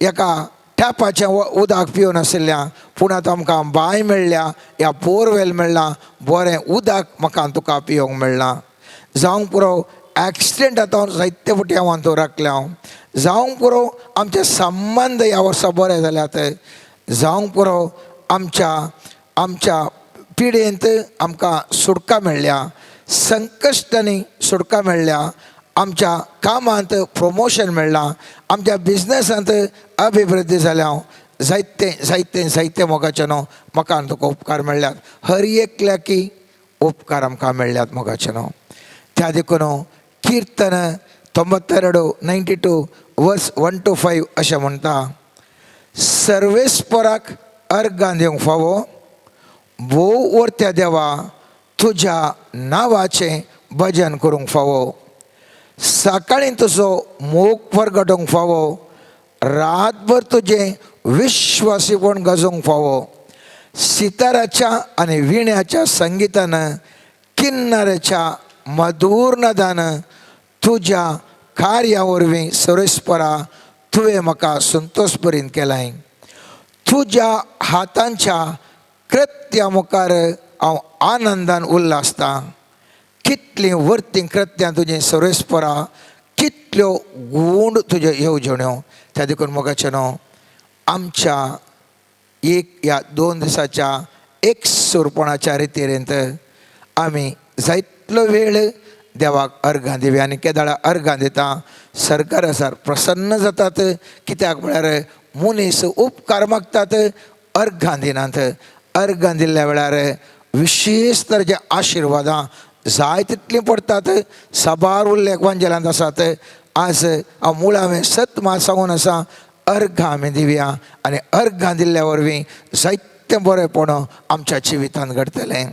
एका टॅपाचें उदक पिवन आशिल्ल्या, पूण आतां आमकां बांय मेळ्ळ्या या बोरवेल मेळ्ळां, बरें उदक म्हाका तुका पिवंक मेळ्ळां. जावंक पुरो एक्सिडेंट आतां जायते फावटी हांव तूं राखल्या. जावंक पुरो आमचे संबंद ह्या वर्सा बरे जाल्यात. जावंक पुरो आमच्या आमच्या पिडेंत आमकां सुटका मेळ्ळ्या, संकश्टांनी सुटका मेळ्ळ्या, आमच्या कामांत प्रमोशन मेळ्ळां, आमच्या बिजनसांत अभिवृद्धी जाल्या. जायते जायते जायते मोगाचें न्हू म्हाका आनी तुका उपकार मेळ्ळ्यात. हर एकल्याकी उपकार आमकां मेळ्ळ्यात मोगाचें न्हू. त्या देखून किर्तन 92 92 वर्स 1 to 5 अशें म्हणटा, सर्वेस्पराक अर्घां दिवंक फावो, भोव वर्त्या देवा तुज्या नांवाचें भजन करूंक फावो, सकाळीं तुजो मोग परगटोवंक फावो, रातभर तुजें विश्वासीपण गाजोवंक फावो, सिताराच्या आनी विण्याच्या संगितान किन्नराच्या मधूर नदान तुज्या कार्या वरवीं सर्वेस्परा तुवें म्हाका संतोश भरीन केलाय. तुज्या हातांच्या कृत्या मुखार हांव आनंदान उल्हासतां. कितलीं वर्तीं कृत्यां तुजीं सर्वेस्परा, कितल्यो गूण तुज्यो येवजण्यो. त्या देखून मोगाचें न्हू आमच्या एक ह्या 2 दिसाच्या एकसुरपणाच्या रितीरेंत आमी जायतलो वेळ देवाक अर्घां दिवया. आनी केदाळा अर्घां दिता सरकार आसार प्रसन्न जातात, कित्याक म्हळ्यार मनीस उपकार मागतात अर्घां दिनात. अर्घां दिल्ल्या वेळार विशेश तरेच्या आशिर्वादां जाय तितलीं पडटात. साबार उल्लेख वांजेलांत आसात. आज हांव मुळावें सत मात सांगून आसा, अर्घां आमी दिवया आनी अर्घां दिल्ल्या वरवीं जायतें बरेंपण आमच्या जिवितांत घडटलें.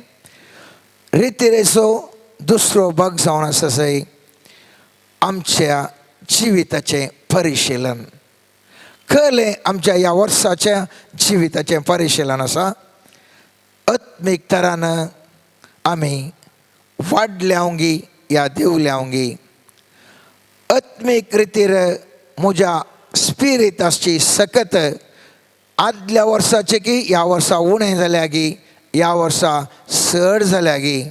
रितीरेचो दुसरो भाग जावन आसा सय आमच्या जिविताचें परिशिलन. कळ्ळें आमच्या ह्या वर्साच्या जिविताचें परिशिलन आसा. आत्मीक तरान आमी वाडल्यावंगी या देवल्यावंगी. आत्मीक रितीर म्हज्या स्पिरिताची सकत आदल्या वर्साचे की ह्या वर्सा उणें जाल्या गी, ह्या वर्सा चड जाल्या गी.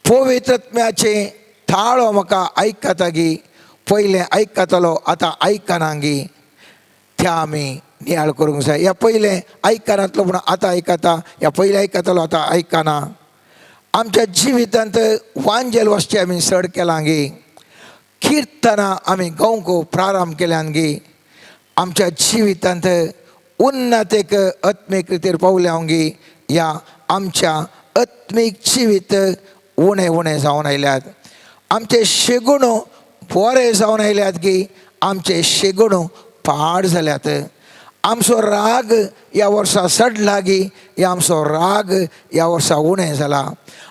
पवित्र आत्म्याचें थाळो म्हाका आयकता गी, पयलें आयकतालो आतां आयकना गी, त्या आमी नियाळ करूंक जाय. ह्या पयलें आयकनातलो पूण आतां आयकता, ह्या पयलें आयकतालो आतां आयकना. आमच्या जिवितांत वांजेल वचचें आमी चड केलां गी, किर्तनां आमी गावंक प्रारंभ केल्यान गी, आमच्या जिवितांत उन्नतेक आत्मीक रितीर पावल्या गी, ह्या आमच्या आत्मीक जिवीत उणें उणें जावन आयल्यात. आमचे शेगुणो बरे जावन आयल्यात गी, आमचे शेगुणो पाड जाल्यात. आमचो राग ह्या वर्सा सडला गी, ह्या आमचो राग ह्या वर्सा उणें जाला.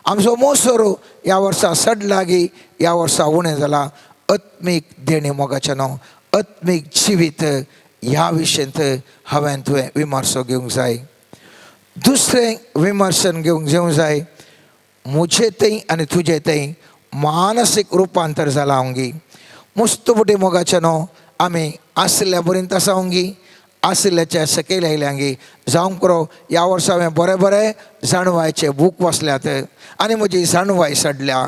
आमचो मोसरो ह्या वर्सा सडला गी, ह्या वर्सा उणें जाला. आत्मीक देणे मोगाचें न्हू, आत्मीक जिवीत ह्या विशयांत हांवें तुवें विमर्सो घेवंक जाय. दुसरें विमर्शन घेवंक घेवंक जाय, म्हजे थंय आनी तुजे थंय मानसीक रुपांतर जालां गी. मुस्तुपटी मोगाचें न्हू आमी आशिल्ल्या पर्यंत आसा गी, आशिल्ल्याच्या सकयल आयल्या गी. जावंक पुरो ह्या वर्सा हांवें बरें बरें जाणवायचे बूक वाचल्यात आनी म्हजी जाणवाय सडल्या.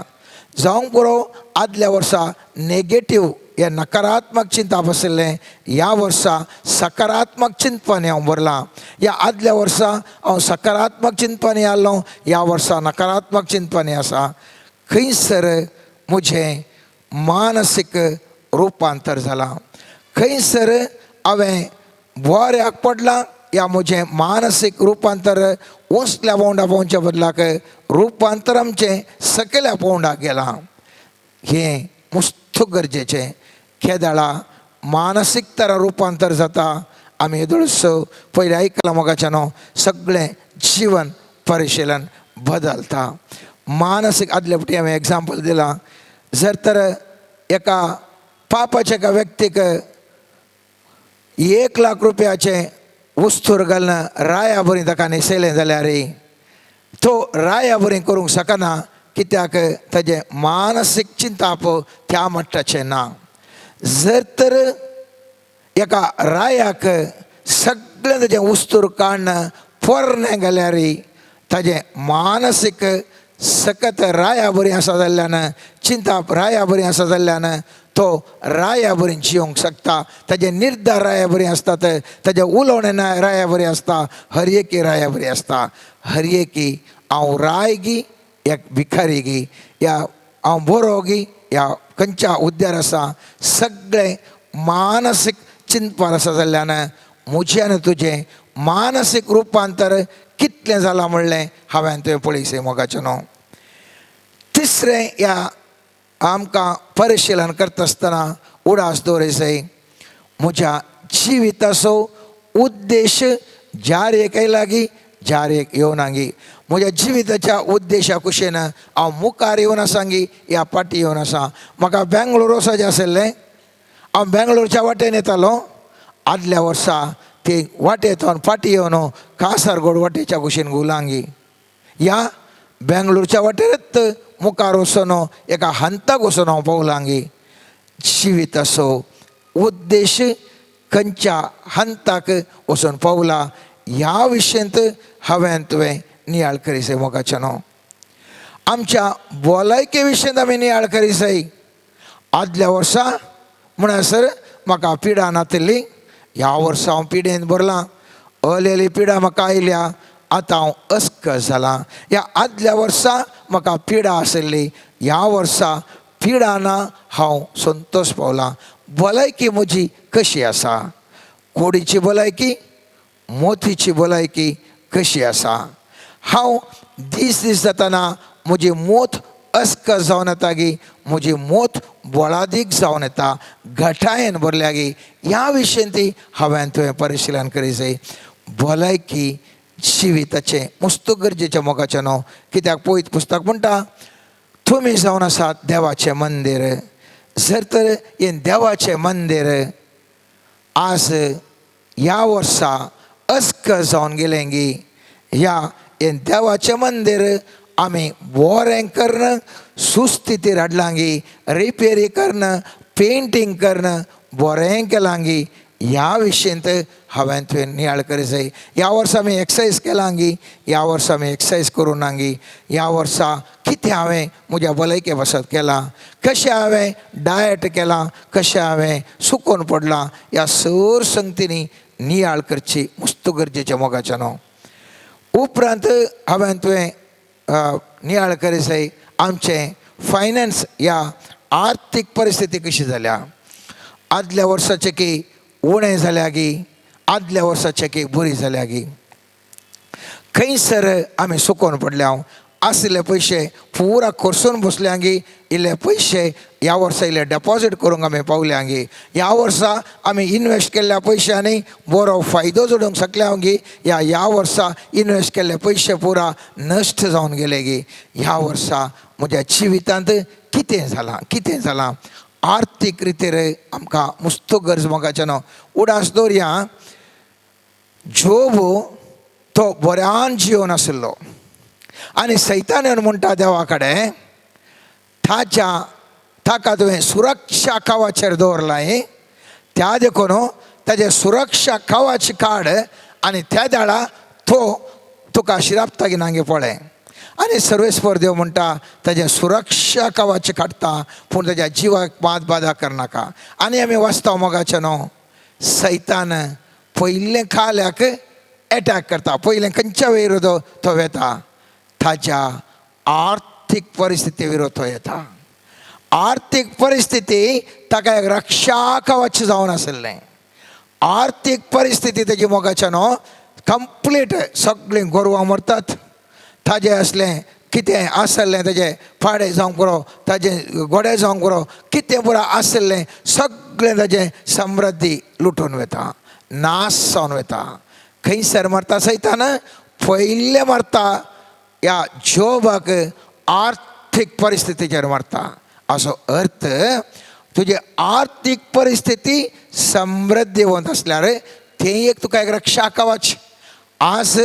जावंक पुरो आदल्या वर्सा नेगेटीव हे नकारात्मक चिंतप आशिल्लें, ह्या वर्सा सकारात्मक चिंतपानी हांव भरलां. ह्या आदल्या वर्सा हांव सकारात्मक चिंतपानी आसलो, ह्या वर्सा नकारात्मक चिंतपानी आसा. खंयसर म्हजें मानसीक रुपांतर जालां, खंयसर हांवें बऱ्याक पडलां, ह्या म्हजें मानसीक रुपांतर उंचल्या पावंडा पावच्या बदलाक रुपांतर आमचें सकयल्या पावंडाक गेलां. हें मुस्त गरजेचें. केदळा मानसीक तरा रुपांतर जाता आमी येदोळसो पयलें आयकलां मोगाचें न्हू, सगळें जिवन परिशिलन बदलता. मानसीक आदले फावटी हांवें एग्जाम्पल दिलां, जर तर एका पापाच्या एका व्यक्तीक 1 लाख रुपयाचें वस्तूर घालून राया बरी ताका न्हेसयलें जाल्यार तो राया बरी करूंक शकना, कित्याक ताजें मानसीक चिंताप त्या मट्टाचें ना. जर तर एका रायाक सगळें ताजें वस्तूर काडून पोरणें घाल्यार ताजें मानसीक सकत राया बरी आसा जाल्ल्यान, चिंताप राया बरी आसा जाल्ल्यान तो राया बरी जियोंक शकता. ताजे निर्धार राया बरी आसतात, ताजें उलोवणें राया बरी आसता, हर एकी राया बरी आसता. हर एकी हांव राय गी या भिकारी गी, या हांव बरो गी, या खंयच्या हुद्द्यार आसा, सगळें मानसीक चिंतपार आसा जाल्ल्यान म्हजें आनी तुजें मानसीक रुपांतर कितलें जालां म्हणलें हांवें तुवें पळयसें मोगाचें न्हू. तिसरें ह्या आमकां परिशिलन करता आसतना उडास दवरिसय, म्हज्या जिविताचो उद्देश जार एक आयला गी, जार एक येवना गी. म्हज्या जिविताच्या उद्देशा कुशेन हांव मुखार येवन आसा गी, ह्या फाटीं येवन आसा. म्हाका बेंगलोर वचपाचें आशिल्लें, हांव बेंगलोरच्या वाटेन येतालो. आदल्या वर्सा ते वाटेंतल्यान फाटीं येवन कासारगोड वाटेच्या कुशीन घुलांगी, ह्या बेंगलोरच्या वाटेरच मुखार वचून एका हंताक वचून हांव पावलांगी. जिविताचो उद्देश खंयच्या हंताक वचून पावला ह्या विशयांत हांवें तुवें नियाळ करीसय मोगाचें न्हू. आमच्या भलायके विशयांत आमी नियाळ करीसय. आदल्या वर्सा म्हणसर म्हाका पिडा नातिल्ली, ह्या वर्सा हांव पिडेन भरलां. अलेली पिडा म्हाका आयल्या, आतां हांव अस्कस जालां. ह्या आदल्या वर्सा म्हाका पिडा आशिल्ली, ह्या वर्सा पिडा ना, हांव संतोश पावलां. भलायकी म्हजी कशी आसा, कुडीची भलायकी, मोतीची भलायकी कशी आसा. हांव दीस दीस जातना म्हजी मोत अस्कस जावन येता गी, म्हजी मोत बळादीक जावन येता, घटायेन भरल्या गी, ह्या विशयन ती हांवें तुवें परिशिलन करी जाय. भलायकी जिविताचें मुस्त गरजेचें मोगाचें न्हू, कित्याक पवित्र पुस्तक म्हणटा तुमी जावन आसात देवाचें मंदीर. जर तर हें देवाचें मंदीर आज ह्या वर्सा अस्कस जावन गेलें गी, ह्या हें देवाचें मंदीर आमी बरें करून सुस्थितीर हाडलां गी, रिपेरी करून पेंटींग करून बरें केलां गी ह्या विशयंत हांवें तुवें नियाळ करी जाय. ह्या वर्सा आमी एक्सरसायज केलां गी, ह्या वर्सा आमी एक्सरसायज करूं ना गी, ह्या वर्सा कितें हांवें म्हज्या भलायके पासत केलां, कशें हांवें डायट केलां, कशें हांवें सुकोन पडलां, ह्या सर संगतींनी नियाळ करची मस्त गरजेचें मोगाचें न्हू. उपरांत हांवें तुवें नियाळ करी जाय आमचें फायनान्स ह्या आर्थीक परिस्थिती कशी जाल्या, आदल्या वर्साचे की उणें जाल्या गी, आदल्या वर्साचे की बरी जाल्या गी, खंयसर आमी सुकोन पडल्या, आशिल्ले पयशे पुरा खर्चून बसल्या गी, इल्ले पयशे ह्या वर्सा इल्ले डेपॉजीट करूंक आमी पावल्या गी, ह्या वर्सा आमी इनवेस्ट केल्ल्या पयशांनी बरो फायदो जोडूंक शकल्या गी, ह्या ह्या वर्सा इनवेस्ट केल्ले पयशे पुरा नश्ट जावन गेले गी, ह्या वर्सा म्हज्या जिवितांत कितें जालां कितें जालां. आर्थीक रितीर आमकां मुस्तो गरज मोगाचें न्हू. उडास दवरया, जोब तो बऱ्यान जिवन आशिल्लो आनी सैतान येवन म्हणटा देवा कडेन, ताच्या ताका तुवें सुरक्षा कवाचेर दवरलां, त्या देखून ताजें सुरक्षा कवाच काड आनी त्या दाडा तो तुका शिरापता की नांगे पळय. आनी सर्वेस्पर देव म्हणटा ताजें सुरक्षा कवाच काडटा पूण ताज्या जिवाक मात बादा करनाका. आनी आमी वाचता मोगाचें न्हू, सैतान पयलें खाल्याक एटॅक करता, पयलें खंयच्या विरोध तो वेता, ताज्या आर्थीक परिस्थिती विरोध तो येता. आर्थीक परिस्थिती ताका एक रक्षा कवच जावन आशिल्लें. आर्थीक परिस्थिती तेजी मोगाचें न्हू कंप्लीट सगळीं गोरवां मरतात, ताजें आसलें कितें आसलें ताजें पाडे जावंक पुरो, ताजें घोडे जावंक पुरो, कितें पुरो आसलें सगळें ताजें समृद्धी लुटून वता, नाश जावन वता. खंयसर मरता सैतान, पयलें मरता ह्या जोबाक आर्थीक परिस्थितीचेर मरता. असो अर्थ तुजी आर्थीक परिस्थिती समृद्धीवंत आसल्यार तें एक तुका एक रक्षा कवच. आज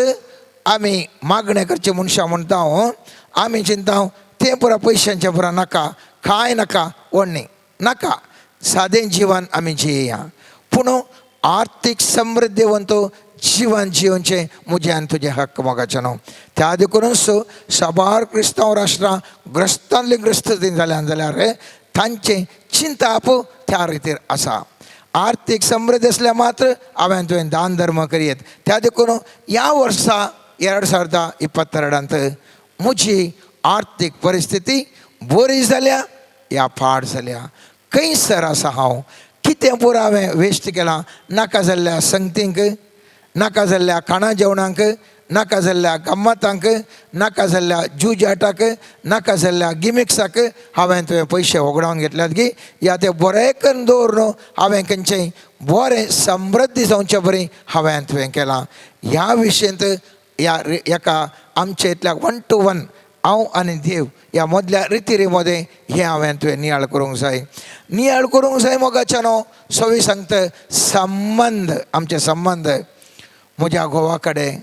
आमी मागणें करचें मनशां म्हणटा हांव, आमी चिंता तें पुरा पयशांचें पुरा नाका, कांय नाका, व्हडणी नाका, सादें जिवन आमी जियेया. पूण आर्थीक समृद्धीवंत जिवन जिवनचें म्हजें आनी तुजें हक्क मोगाचें न्हू. त्या देखूनच साबार क्रिस्तांव राष्ट्रां ग्रस्तांतली ग्रस्त जाल्यान जाल्यार तांचें चिंताप त्या रितीर आसा. आर्थीक समृद्धी आसल्यार मात्र हांवें तुवें दान धर्म करयेत. त्या देखून ह्या वर्सा 2022 म्हजी आर्थीक परिस्थिती बरी जाल्या या पाड जाल्या, खंयसर आसा हांव, कितें पुरो हांवें वेस्ट केलां, नाका जाल्ल्या संगतींक, नाका जाल्ल्या खाणा जेवणांक, नाका जाल्ल्या गम्मतांक, नाका जाल्ल्या जुजाटाक, नाका जाल्ल्या गिमिक्साक हांवें तुवें पयशे होगडावन घेतल्यात गी, या ते बरें करून दवर हांवें खंयचें बरें समृद्धी जावचे बरी हांवें तुवें केलां. ह्या विशयंत ह्या एका आमच्या इतल्या 1 to 1 हांव आनी देव ह्या मदल्या रिती मदें हें हांवें तुवें नियाळ करूंक जाय. नियाळ करूंक जाय मोगाचें न्हू. सवी सांगता संबंद, आमचे संबंद म्हज्या घोवा कडेन,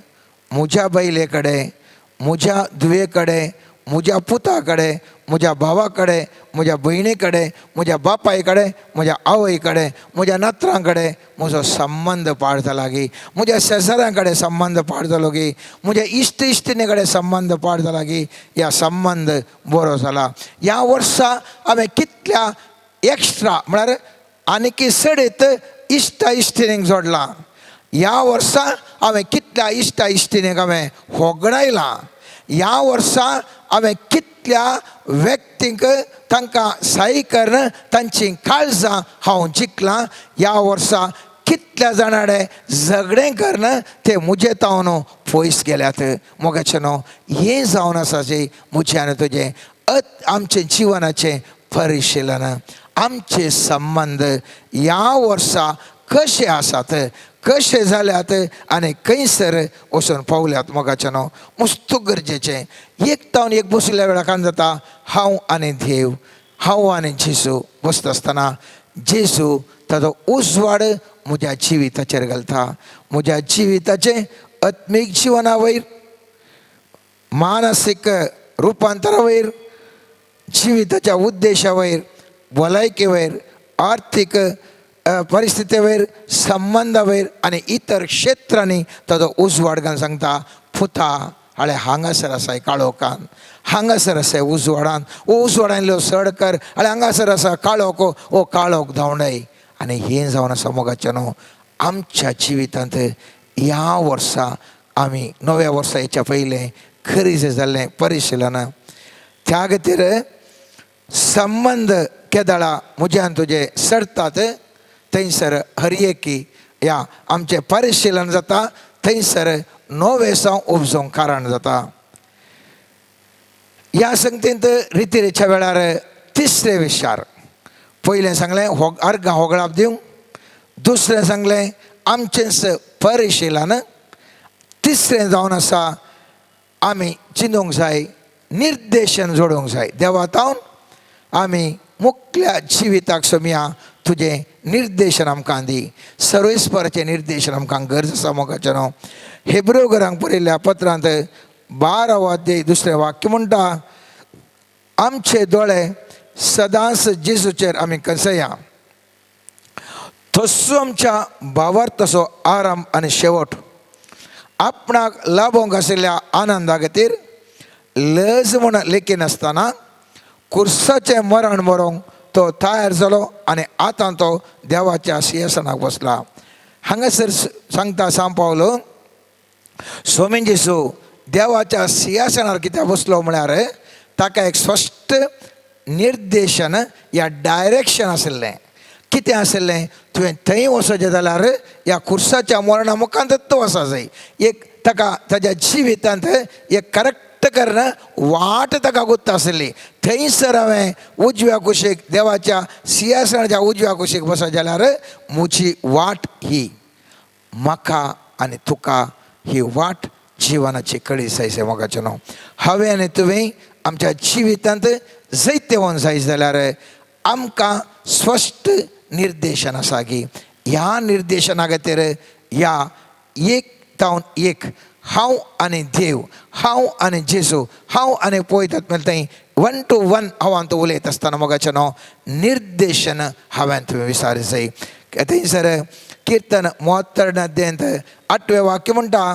म्हज्या बायले कडेन, म्हज्या धुवे कडेन, म्हज्या पुता कडेन, म्हज्या भावा कडेन, म्हज्या भयणी कडेन, म्हज्या बापाय कडेन, म्हज्या आवय कडेन, म्हज्या नातरां कडेन म्हजो संबंद पाड जाला गी, म्हज्या शेजाऱ्यां कडेन संबंद पाड जालो गी, म्हज्या इश्ट इश्टिणी कडेन संबंद पाड जाला गी, ह्या संबंद बरो जाला. ह्या वर्सा हांवें कितल्या एक्स्ट्रा म्हळ्यार आनीक सडीत इश्टा इश्टिणींक जोडलां, ह्या वर्सा हांवें कितल्या इश्टा इश्टिणींक हांवें होगडायलां, ह्या वर्सा हांवें कितल्या व्यक्तींक तांकां साई करून तांची काळजां हांव जिखलां, ह्या वर्सा कितल्या जाणां झगडें करून ते म्हजे तावन पयस गेल्यात. मोगाचें न्हू हें जावन आसा जें म्हजें आनी तुजें आमचें जिवनाचें परिशिलन, आमचे संबंद ह्या वर्सा कशे आसात, कशे जाल्यात आनी खंयसर वचून पावल्यात. मोगाचें न्हू मस्त गरजेचें. एक तावन एक बशिल्ल्या वेळार कान जाता, हांव आनी देव, हांव आनी जेजू बसता आसतना जेजू ताजो उजवाड म्हज्या जिविताचेर घालता, म्हज्या जिविताचें आत्मीक जिवना वयर, मानसीक रुपांतरा वयर, जिविताच्या उद्देशा वयर, भलायके वयर, आर्थीक परिस्थिती वयर, संबंदा वयर आनी इतर क्षेत्रांनी ताजो उजवाड घालून सांगता, पुता हाळे हांगासर आसाय काळोखान, हांगासर आसाय उजवाडान, ओ उजवाडान इल्लो सड कर, हाळे हांगासर आसा काळोख, ओ काळोख धांवडाय. आनी हें जावन आसा मोगाचें न्हू आमच्या जिवितांत ह्या वर्सा आमी नव्या वर्सा हेच्या पयलें खरीज जाल्लें परिशिलन. त्या खातीर संबंद केदळा म्हज्यान तुजे सरतात थंयसर हर एकी ह्या आमचें परिशिलन जाता, थंयसर नवें उपजोवंक कारण जाता. ह्या संगतींत रितिरेच्या वेळार तिसरे विचार, पयलें सांगलें हो अर्गां होगळाप दिवंक, दुसरें सांगलें आमचेंच परिशिलन, तिसरें जावन आसा आमी चिंतूंक जाय, निर्देशन जोडूंक जाय. देवा तावन आमी मुखल्या जिविताक सोमया तुजें निर्देशन आमकां दी, सर्वेस्पराचें निर्देशन आमकां गरज आसा मोगाचें न्हू. हेब्रू घरांक बरयल्ल्या पत्रांत 12 अध्याय दुसरें वाक्य म्हणटा, आमचे दोळे सदांच जेजूचेर आमी कसया, तसो आमच्या भावार तसो आराम आनी शेवट, आपणाक लाभोवंक आशिल्ल्या आनंदा खातीर लज म्हूण लेखिनासतना कुर्साचें मरण मरोंक तो तयार जालो आनी आतां तो देवाच्या सिंहासनाक बसला. हांगासर सांगता सांग पावलो सोमेन जेजू देवाच्या सिंहासनार कित्याक बसलो म्हळ्यार ताका एक स्पश्ट निर्देशन या डायरेक्शन आशिल्लें. कितें आशिल्लें, तुवें थंय वचचें जाल्यार ह्या कुर्साच्या मरणा मुखांत तूं वचूंक जाय. एक ताका ताज्या जिवितांत एक करेक्ट करून वाट ताका गुत्त आशिल्ली. थंयसर हांवें उजव्या कुशीक देवाच्या सिंहासनाच्या उजव्या कुशीक बसत जाल्यार म्हजी वाट ही, म्हाका आनी तुका ही वाट जिवनाची कळी जाय मोगाचें न्हू. हांवें आनी तुवें आमच्या जिवितांत जैतवंत जाय जाल्यार आमकां स्पश्ट निर्देशन आसा की ह्या निर्देशना खातीर ह्या एक तावन एक हांव आनी देव, हांव आनी जेजू, हांव आनी पळयतात म्हणल्यार थंय 1 to 1 हांव तो उलयत आसतना मोगाचें न्हू निर्देशन हांवें तुवें विचार जाय. थंयसर किर्तन 73 अध्यायांत 8वें वाक्य म्हणटा,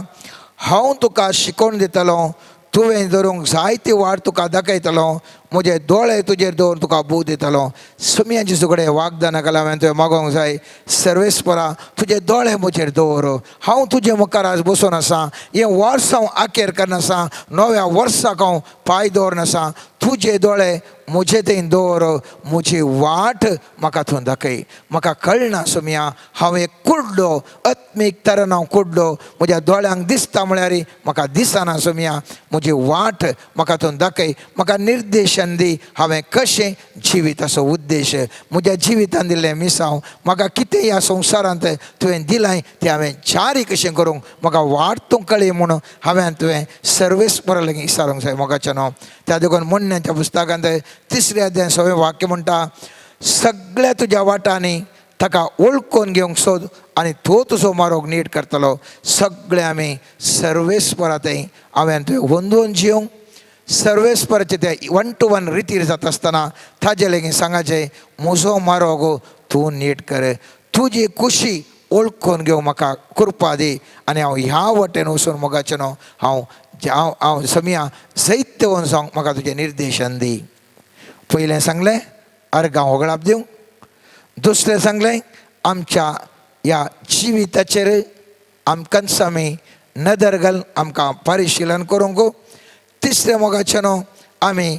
हांव तुका शिकोवन दितलो, तुवें धरूंक जायती वाट तुका दाखयतलो, म्हजे दोळे तुजेर दवरून तुका बूद दितलो. सुमयाची सुगडे वागदाना घाल हांवें तुवें मागोवंक जाय, सर्वेस्परा तुजे दोळे म्हजेर दवर, हांव तुजे मुखार आज बसून आसा, हें वर्स हांव आखेर करनासा, नव्या वर्साक हांव पांय दवरनासा, तुजे दोळे म्हजे थंय दवर, म्हजी वाट म्हाका तूं दाखय. म्हाका कळना सोमया हांव एक कुड्डो, आत्मीक तरेन हांव कुड्डो, म्हज्या दोळ्यांक दिसता म्हळ्यार म्हाका दिसना सोमया, म्हजी वाट म्हाका तूं दाखय, म्हाका निर्देशन दी हांवें कशें जिविताचो उद्देश, म्हज्या जिवितान दिल्लें मिसांव म्हाका कितें ह्या संवसारांत तुवें दिलां तें हांवें जारी कशें करूंक म्हाका वाट तूं कळ्ळी म्हणून हांवें तुवें सर्वेस्परा लागीं विचारूंक जाय मोगाचें न्हू. त्या देखून म्हणण्याच्या पुस्तकांत 3 अध्याय 6वें वाक्य म्हणटा, सगळ्या तुज्या वाटांनी ताका वळखून घेवंक सोद आनी तो तुजो मारोग नीट करतलो. सगळे आमी सर्वेस्परा थंय हांवें तुवें वंदून जिवंक सर्वेस्पराचे ते 1 to 1 रितीर जाता आसतना ताजे लागीं सांगाचें, म्हजो मारोग तूं नीट कर, तुजी खुशी वळखून घेवंक म्हाका कृपा दी आनी हांव ह्या वटेन वचून मोगाचें न्हू हांव हांव हांव समया जैतवंत जावंक म्हाका तुजें निर्देशन दी. पयलें सांगलें अर्गां होगळाप दिवंक, दुसरें सांगलें आमच्या ह्या जिविताचेर आमकांच आमी नदर घाल आमकां परिशिलन करूंक, तिसरें मोगाचें न्हू आमी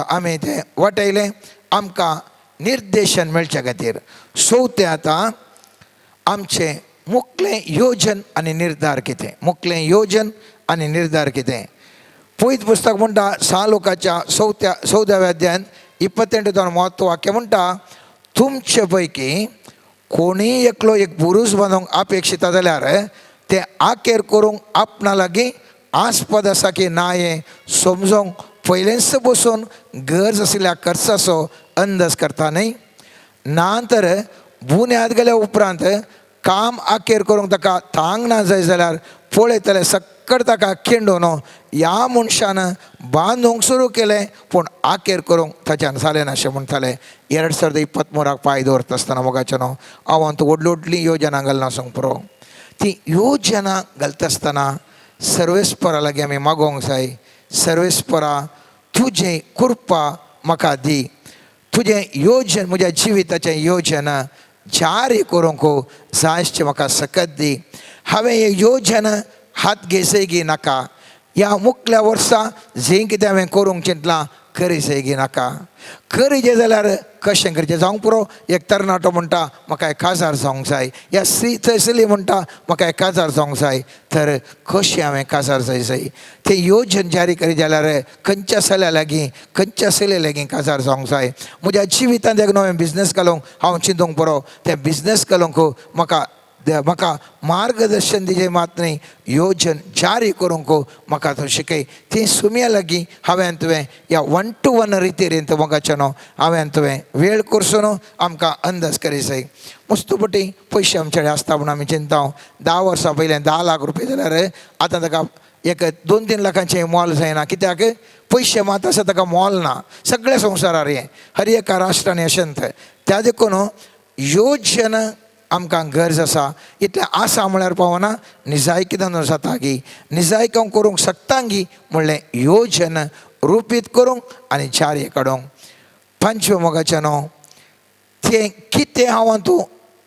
आमी तें वाटयलें आमकां निर्देशन मेळचे खातीर. चवथें आतां आमचें मुखलें योजन आनी निर्धार कितें, मुखलें योजन आनी निर्धार कितें. पयत पुस्तक म्हणटा 6 लोकाच्या 14व्या अध्यायान 28 म्हत्व वाक्य म्हणटा, तुमचे पैकी कोणीय एकलो एक बुरूज बांदूंक अपेक्षिता जाल्यार तें आखेर करूंक आपणा लागीं आस्पद आसा की ना हें समजोंक पयलेंच बसून गरज आशिल्ल्या खर्चाचो अंदाज करता न्हय, ना तर बुन्याद गेल्या उपरांत काम आखेर करूंक ताका तांक ना जाय जाल्यार पळयतले सक्कड ताका खिंडून ह्या मनशान बांदूंक सुरू केलें पूण आखेर करूंक ताच्यान जालें ना अशें म्हणटाले. 2023 पांय दवरता आसतना मोगाच्यानो हांव आतां व्हडली व्हडली योजना घालना आसूंक पुरो. ती योजना घालता आसतना सर्वेस्परा लागीं आमी मागोवंक जाय, सर्वेस्परा तुजें कृपा म्हाका दी, तुजें योजन म्हज्या जिविताचें योजना जारी करूंक जायचे म्हाका सकत दी. हांवें ही योजना हात घेसयगी नाका, ह्या मुखल्या वर्सा जें कितें हांवें करूंक चिंतलां करी जायगी नाका. करीचें जाल्यार कशें करचें जावंक पुरो. एक तरणाटो म्हणटा म्हाका एक काजार जावंक जाय, ह्या स्त्री चली म्हणटा म्हाका एक काजार जावंक जाय, तर कशें हांवें काजार जाय जाय तें योजन जारी करी जाल्यार खंयच्या सल्या लागीं खंयच्या सले लागीं काजार जावंक जाय. म्हज्या जिवितांत एक नवें बिजनस घालूंक हांव चिंतूंक पुरो, तें बिजनस घालूंक म्हाका म्हाका मार्गदर्शन दिजें मात न्ही, योजन जारी करूंक म्हाका तो शिकय. ती सुम्या लागीं हांवें तुवें ह्या 1 to 1 रितीरेंत मोगाच्यानो हांवें तुवें वेळ करचो न्हू आमकां अंदाज करी जाय. मुस्तुपटी पयशे आमचे कडेन आसता म्हूण आमी चिंता. 10 वर्सां पयलें 10 लाख रुपया जाल्यार आतां ताका एक 2-3 लाखांचें मोल जायना. कित्याक पयशे मात आसा ताका मोल ना. सगळ्या संवसारार हें हर एका राष्ट्रान अशेंच. त्या देखून योजन आमकां गरज आसा. इतलें आसा म्हळ्यार पावना, निजायकीदान जाता गी, निजायक हांव करूंक शकता गी म्हणलें योजन रुपीत करूंक आनी जारी काडूंक. पांचव्या मोगाचें न्हू तें कितें हांव तूं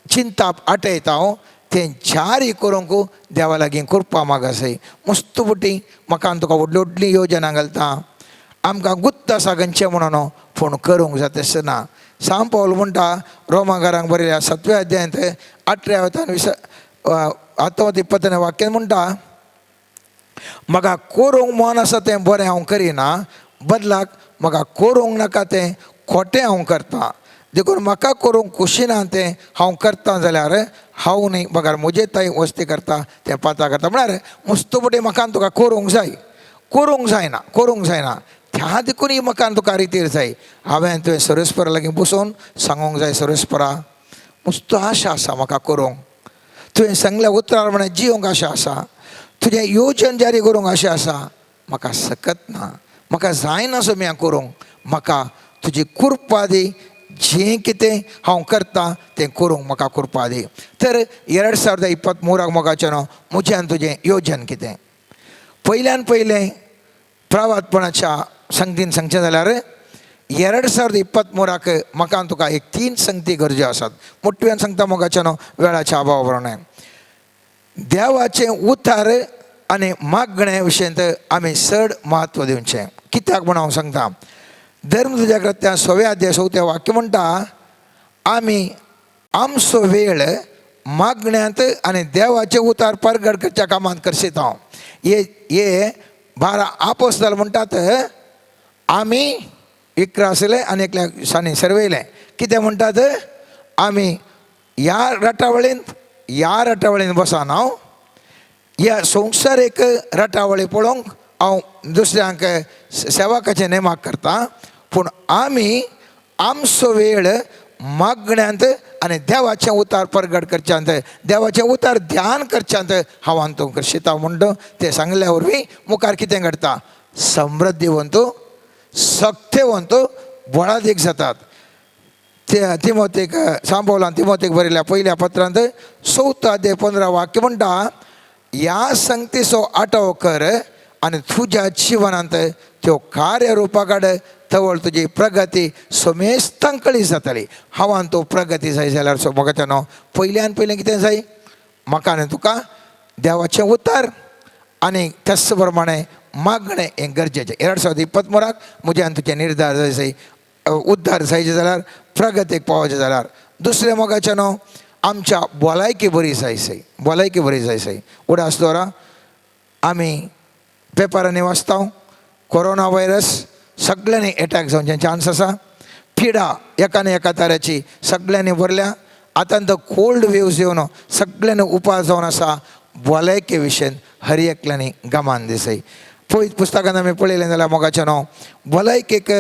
चिंताप आटयता हांव तें जारी करूंक देवा लागीं कृपा मागासय. मुस्तुपटी म्हाका तुका व्हडली व्हडली योजना घालता, आमकां गुत्त आसा खंयचें म्हणून पूण करूंक जाता तशें ना. सांव पावल म्हणटा रोमागारांक बरयल्या 7व्या अध्यायांत 18व्या 19-20 वाक्यान म्हणटा, म्हाका करूंक मन आसा तें बरें हांव करिना, बदलाक म्हाका करूंक नाका तें खोटें हांव करता. देखून म्हाका करूंक खोशी ना तें हांव करता जाल्यार हांव न्ही बगर म्हजे ताई वस्ती करता तें पाता करता. म्हळ्यार मुस्तुपटी म्हाका तुका करूंक जाय, करूंक जायना, करूंक जायना. त्या देखून म्हाका तुका रितीर जाय. हांवें तुवें सर्वेस्परा लागीं बसून सांगूंक जाय, सर्वेस्परा मुस्त आशा आसा म्हाका करूंक, तुवें सांगल्या उतरार म्हळ्यार जिवंक आशा आसा, तुजें योजन जारी करूंक आशा आसा, म्हाका सकत ना, म्हाका जायना सोम्या करूंक, म्हाका तुजी कृपा दी, जें कितें हांव करता तें करूंक म्हाका कृपा दी. तर 2023 मोगाचें न्हू म्हजें आनी तुजें योजन कितें. पयल्यान पयलें प्रवातपणाच्या संगतीन सांगचें जाल्यार 2023 म्हाका तुका एक 3 संगती गरज्यो आसात. मोटव्यान सांगता मोगाचें न्हू वेळाच्या अभावा प्रमाणें देवाचें उतार आनी मागणे विशयंत आमी चड म्हत्व दिवचें. कित्याक म्हूण हांव सांगता, धर्म तुज्या कृत्या 6व्या अध्याय 4व्या वाक्य म्हणटा, आमी आमचो वेळ मागण्यांत आनी देवाचें उतार परगट करच्या कामांत करशीत. हांव हे 12 आपोस्ताल म्हणटात, आमी 11 आसले आनी एकल्या सानी सर्वयलें. कितें म्हणटात, आमी ह्या रटावळींत ह्या रटावळींत बसान हांव ह्या संवसारीक रटावळी पळोवंक हांव दुसऱ्यांक सेवकाचें नेमाक करता, पूण आमी आमचो वेळ मागण्यांत आनी देवाचें उतार परगट करच्यांत, देवाचें उतार ध्यान करच्यांत हांव अंतूंक करशिता म्हणटा. तें सांगल्या वरवीं मुखार कितें घडटा, समृद्धीवंत सक्तेवंत बळादीक जातात. ते तिमोतेक सांबोलान तिमोतेक बरयल्या पयल्या पत्रांत 4 अध्याय 15 वाक्य म्हणटा, ह्या संगतीचो आटव कर आनी तुज्या जिवनांत त्यो कार्य रुपा काड, तवळ तुजी प्रगती समेस्तांकळी जातली. हांवान तो प्रगती जाय जाल्यार म्हाका न्हू पयल्यान पयलें कितें जाय, म्हाका आनी तुका देवाचें उतर आनी त्याच प्रमाणें मागणें हें गरजेचें. 2023 म्हजें आनी तुजें निर्धार जाय जाय, उद्धार जायचें जाल्यार प्रगतीक पावचें जाल्यार. दुसरें मोगाचें न्हू आमच्या भलायकी बरी जाय सय, भलायकी बरी जाय सय. उडास दवरा, आमी पेपरांनी वाचता कोरोना व्हायरस सगळ्यांनी एटॅक जावचे चान्स आसा, पिडा एकाने एका तराची सगळ्यांनी भरल्या. आतां तो कोल्ड वेव्स येवन सगळ्यांनी उपास जावन आसा. भलायके विशयन हर एकल्यांनी गमान दिसय. पयत पुस्तकान आमी पळयलें जाल्यार मोगाचें न्हू भलायकेक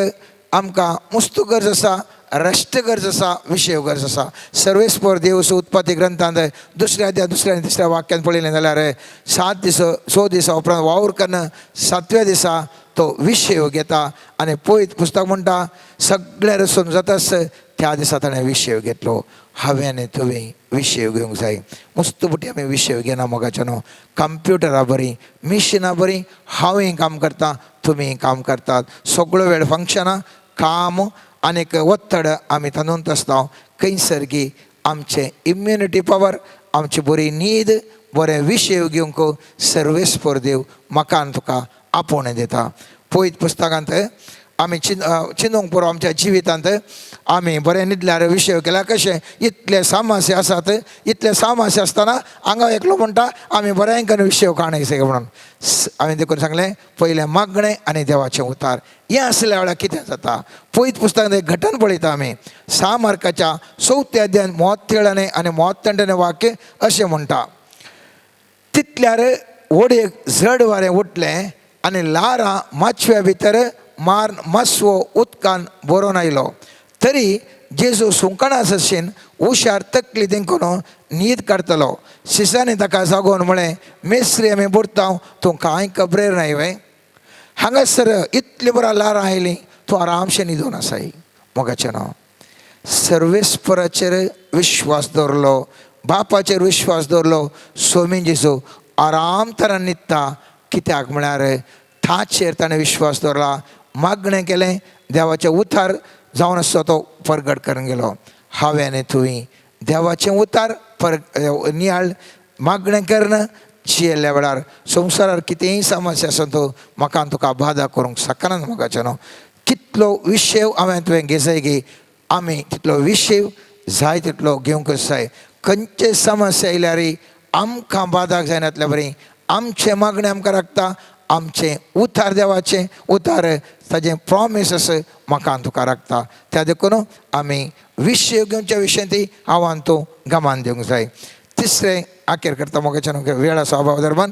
आमकां मुस्त गरज आसा. रेस्ट गरज आसा, विशय गरज आसा. सर्वेस्पर देव उत्पत्ती ग्रंथांत दुसऱ्या अध्याय दुसऱ्या आनी तिसऱ्या वाक्यान पळयलें जाल्यार 7 दीस 6 दिसा उपरांत वावर करून 7व्या दिसा तो विशय घेता आनी पळयत पुस्तक म्हणटा सगळें रसून जातास त्या दिसा ताणें विशय घेतलो. हांवें आनी तुवें विशय घेवंक जाय. मस्त बुटी आमी विशय घेना मोगाच्या न्हू. कंप्युटरा बरी मिशिनां बरी हांवूय काम करता, तुमी काम करतात, सगळो वेळ फंक्शनां काम आनीक ಒತ್ತಡ आमी तातूंत आसता. खंयसर की आमचें इम्युनिटी पावर, आमची बरी न्हीद, बरें विशय घेवंक सर्वेस्पर देव म्हाका आनी तुका आपोवणें दिता. पयत पुस्तकांत आमी चिंतूंक पुरो आमच्या जिवितांत आमी बरें न्हिदल्यार विशय केल्यार कशें इतले सामासे आसात, इतले सामासे आसतना हांगा एकलो म्हणटा आमी बरें करून विशय काणय म्हणून. हांवें देखून सांगलें पयलें मागणें आनी देवाचें उतार हें आसल्या वेळार कितें जाता. पयत पुस्तकांत एक घटन पळयता आमी 6 मार्काच्या 4 अध्यायान 37 आनी 38 वाक्य अशें म्हणटा, तितल्यार व्हडयेक जड वारें उठलें आनी ल्हारां माचव्या भितर मार मासवो उदकान भरोन आयलो. तरी जेजू सुंकणा सशीन हुशार तकली तेंकून न्हीद काडटलो. शिसांनी ताका जागोवन म्हळें, मेस्त्री आमी बुडटा, तूं कांय खबरेर नाय वे? हांगासर इतली बरां ल्हारां आयलीं, तूं आरामशें न्हिदून आसाय. मोगाचें न्हू सर्वेस्पराचेर विश्वास दवरलो, बापाचेर विश्वास दवरलो. स्वामी जेजू आराम तरान न्हिदता. कित्याक म्हळ्यार ताचेर ताणें विश्वास दवरला, मागणें केलें, देवाचें उतार जावन आसता तो परगट करून गेलो. हांवें आनी तुवें देवाचें उतार पर नियाळ मागणें करून जियेल्ल्या वेळार संवसारार कितेंय समस्या आसा तो म्हाका तुका बादा करूंक शकना. मोगाचें न्हू कितलो विशय हांवें तुवें घेजाय गी आमी तितलो विशय जाय तितलो घेवंक जाय. खंयचे समस्या आयल्यार आमकां बादाक जायनातल्या बरी आमचें मागणें आमकां राखता, आमचें उतार देवाचें उतार ताजें प्रॉमीस आसा म्हाका तुका राखता. त्या देखून आमी विशय घेवच्या विशयांत हांव आनी तूं गमान दिवंक जाय. तिसरें आखेर करता मोगाच्या वेळ आसा अभाव दरम्यान.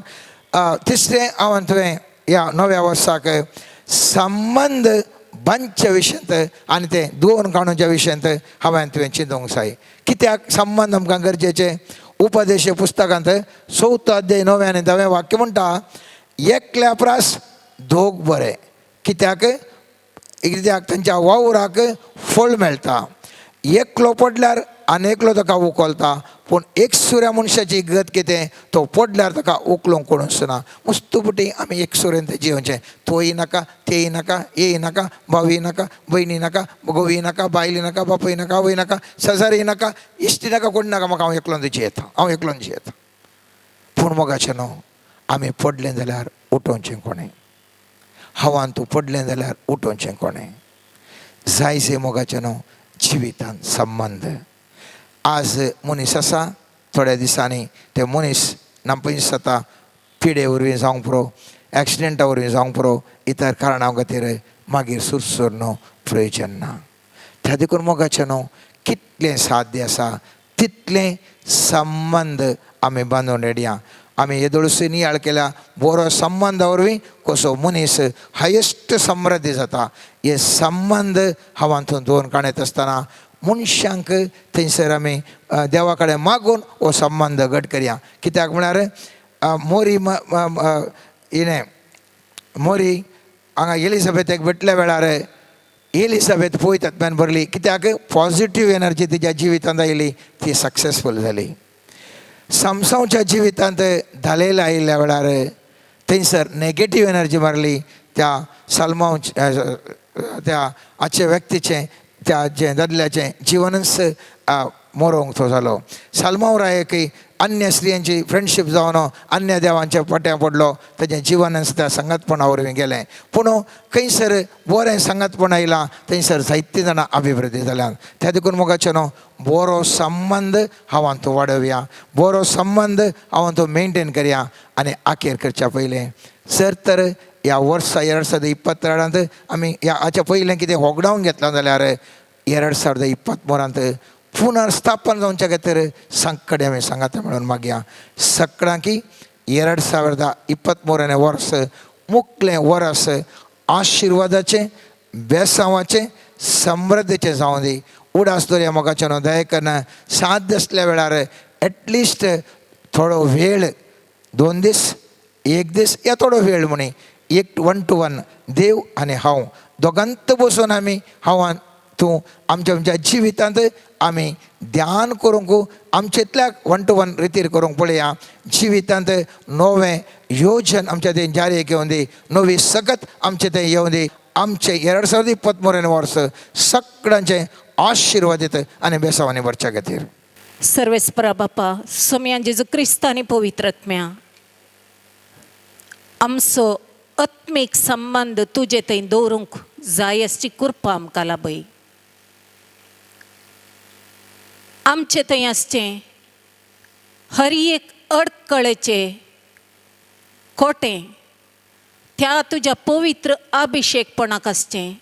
तिसरें हांव आनी तुवें ह्या नव्या वर्साक संबंद बांदच्या विशयांत आनी ते दोन काणूच्या विशयांत हांवें तुवें चिंतूंक जाय. कित्याक संबंद आमकां गरजेचे? उपदेश पुस्तकांत 4 अध्याय 9 आनी 10 वाक्य म्हणटा, एकल्या प्रास दोग बरे. कित्याक? कित्याक तांच्या वावराक फळ मेळटा. एकलो पडल्यार आनी एकलो ताका उखलता, पूण एक सुऱ्या मनशाची गत कितें, तो पडल्यार ताका उखलूंक कोणूच ना. मुस्तुपटी आमी एक सुरेन ते जिवचें, तोय नाका, तेय नाका, येय नाका, भावूय नाका, भयणी नाका, घोवी नाका, बायली नाका, बापूय नाका, आवय नाका, शेजारी नाका, इश्टी नाका, कोण नाका, म्हाका हांव एकलोन जियेता, हांव एकलोन जियेता. पूण मोगाचें न्हू आमी पडलें जाल्यार उठोवचें कोणें, हांवान तूं पडलें जाल्यार उठोवचें कोणें. जायसे मोगाचें न्हू जिवितान संबंद. आज मनीस आसा, थोड्या दिसांनी ते मनीस नापयस जाता, पिडे वरवीं जावंक पुरो, एक्सिडेंटा वरवीं जावंक पुरो, इतर कारणां खातीर मागीर सुरसूर न्हू प्रयोजन ना. त्या देखून मोगाचें न्हू कितलें साध्य आसा तितलें संबंद आमी बांदून रेडया. आमी येदोळसूय नियाळ केल्या बरो संबंदा वरवीं कसो मनीस हायेस्ट समृद्धी जाता. हे संबंद हांव थंय दोन काणयत आसतना मनशांक थंयसर आमी देवा कडेन मागून हो संबंद घट करया. कित्याक म्हळ्यार मोरी हिणें मोरी हांगा एलिझाबेथेक भेटल्या वेळार एलिझाबेथ पळयत आत्म्यान भरली. कित्याक? पॉझिटीव एनर्जी तिच्या जिवितांत आयली, ती सक्सेसफूल जाली. सामसांवच्या जिवितांत धालेला आयिल्ल्या वेळार थंयसर नेगेटीव एनर्जी मारली त्या साल्मांव त्या आजच्या व्यक्तीचें त्या जें दादल्याचें जिवनच मोरोंक तो जालो. साल्मांव रायकय अन्य स्त्रियांची फ्रेंडशीप जावन अन्य देवांच्या फाट्यां पडलो, ताजें जिवनच त्या सांगातपणा वरवीं गेलें. पूण खंयसर बरें सांगातपण आयलां थंयसर जायतीं जाणां अभिवृद्धी जाल्यात. त्या देखून मोगाचें न्हू बरो संबंद हांव तो वाडोवया, बरो संबंद हांव तो मेनटेन करया. आनी आखेर करच्या पयलें सर तर ह्या वर्सा 2022 आमी ह्या हाच्या पयलें कितें होगडावन घेतलां जाल्यार 2023 पुनर्स्थापन जावच्या खातीर संकट आमी सांगाता म्हणून मागया. सगळ्यांकी 2023 वर्स मुखलें वर्स आशिर्वादाचें, बेसांवाचें समृद्धीचें जावं दी. उडास दवरया मोगाचें न्हू दया साथ आसल्या वेळार एटलिस्ट थोडो वेळ, 2 दीस 1 दीस या थोडो वेळ म्हणी एक 1 to 1 देव आनी हांव दोगांत बसून आमी हांव तूं आमच्या आमच्या जिवितांत आमी ध्यान करूंक आमचेतल्याक 1 to 1 रितीर करूंक पळया. जिवितांत नवें योजन आमच्या तें जारी घेवन दी, नवी सकत आमचे तें येवन दी. आमचे 2023 वर्स सगळ्यांचे आशिर्वादीत आनी बेसावानी भरच्या खातीर. सर्वेस्परा बापा सोम्या जेजू क्रिस्त आनी पवित्र आत्म्या आमचो आत्मीक संबंद तुजे थंय दवरूंक जाय आसची कृपा आमकां लाभय. आमचे थंय आसचें हर एक अडकळेचें कोटें त्या तुज्या पवित्र अभिशेकपणाक आसचें,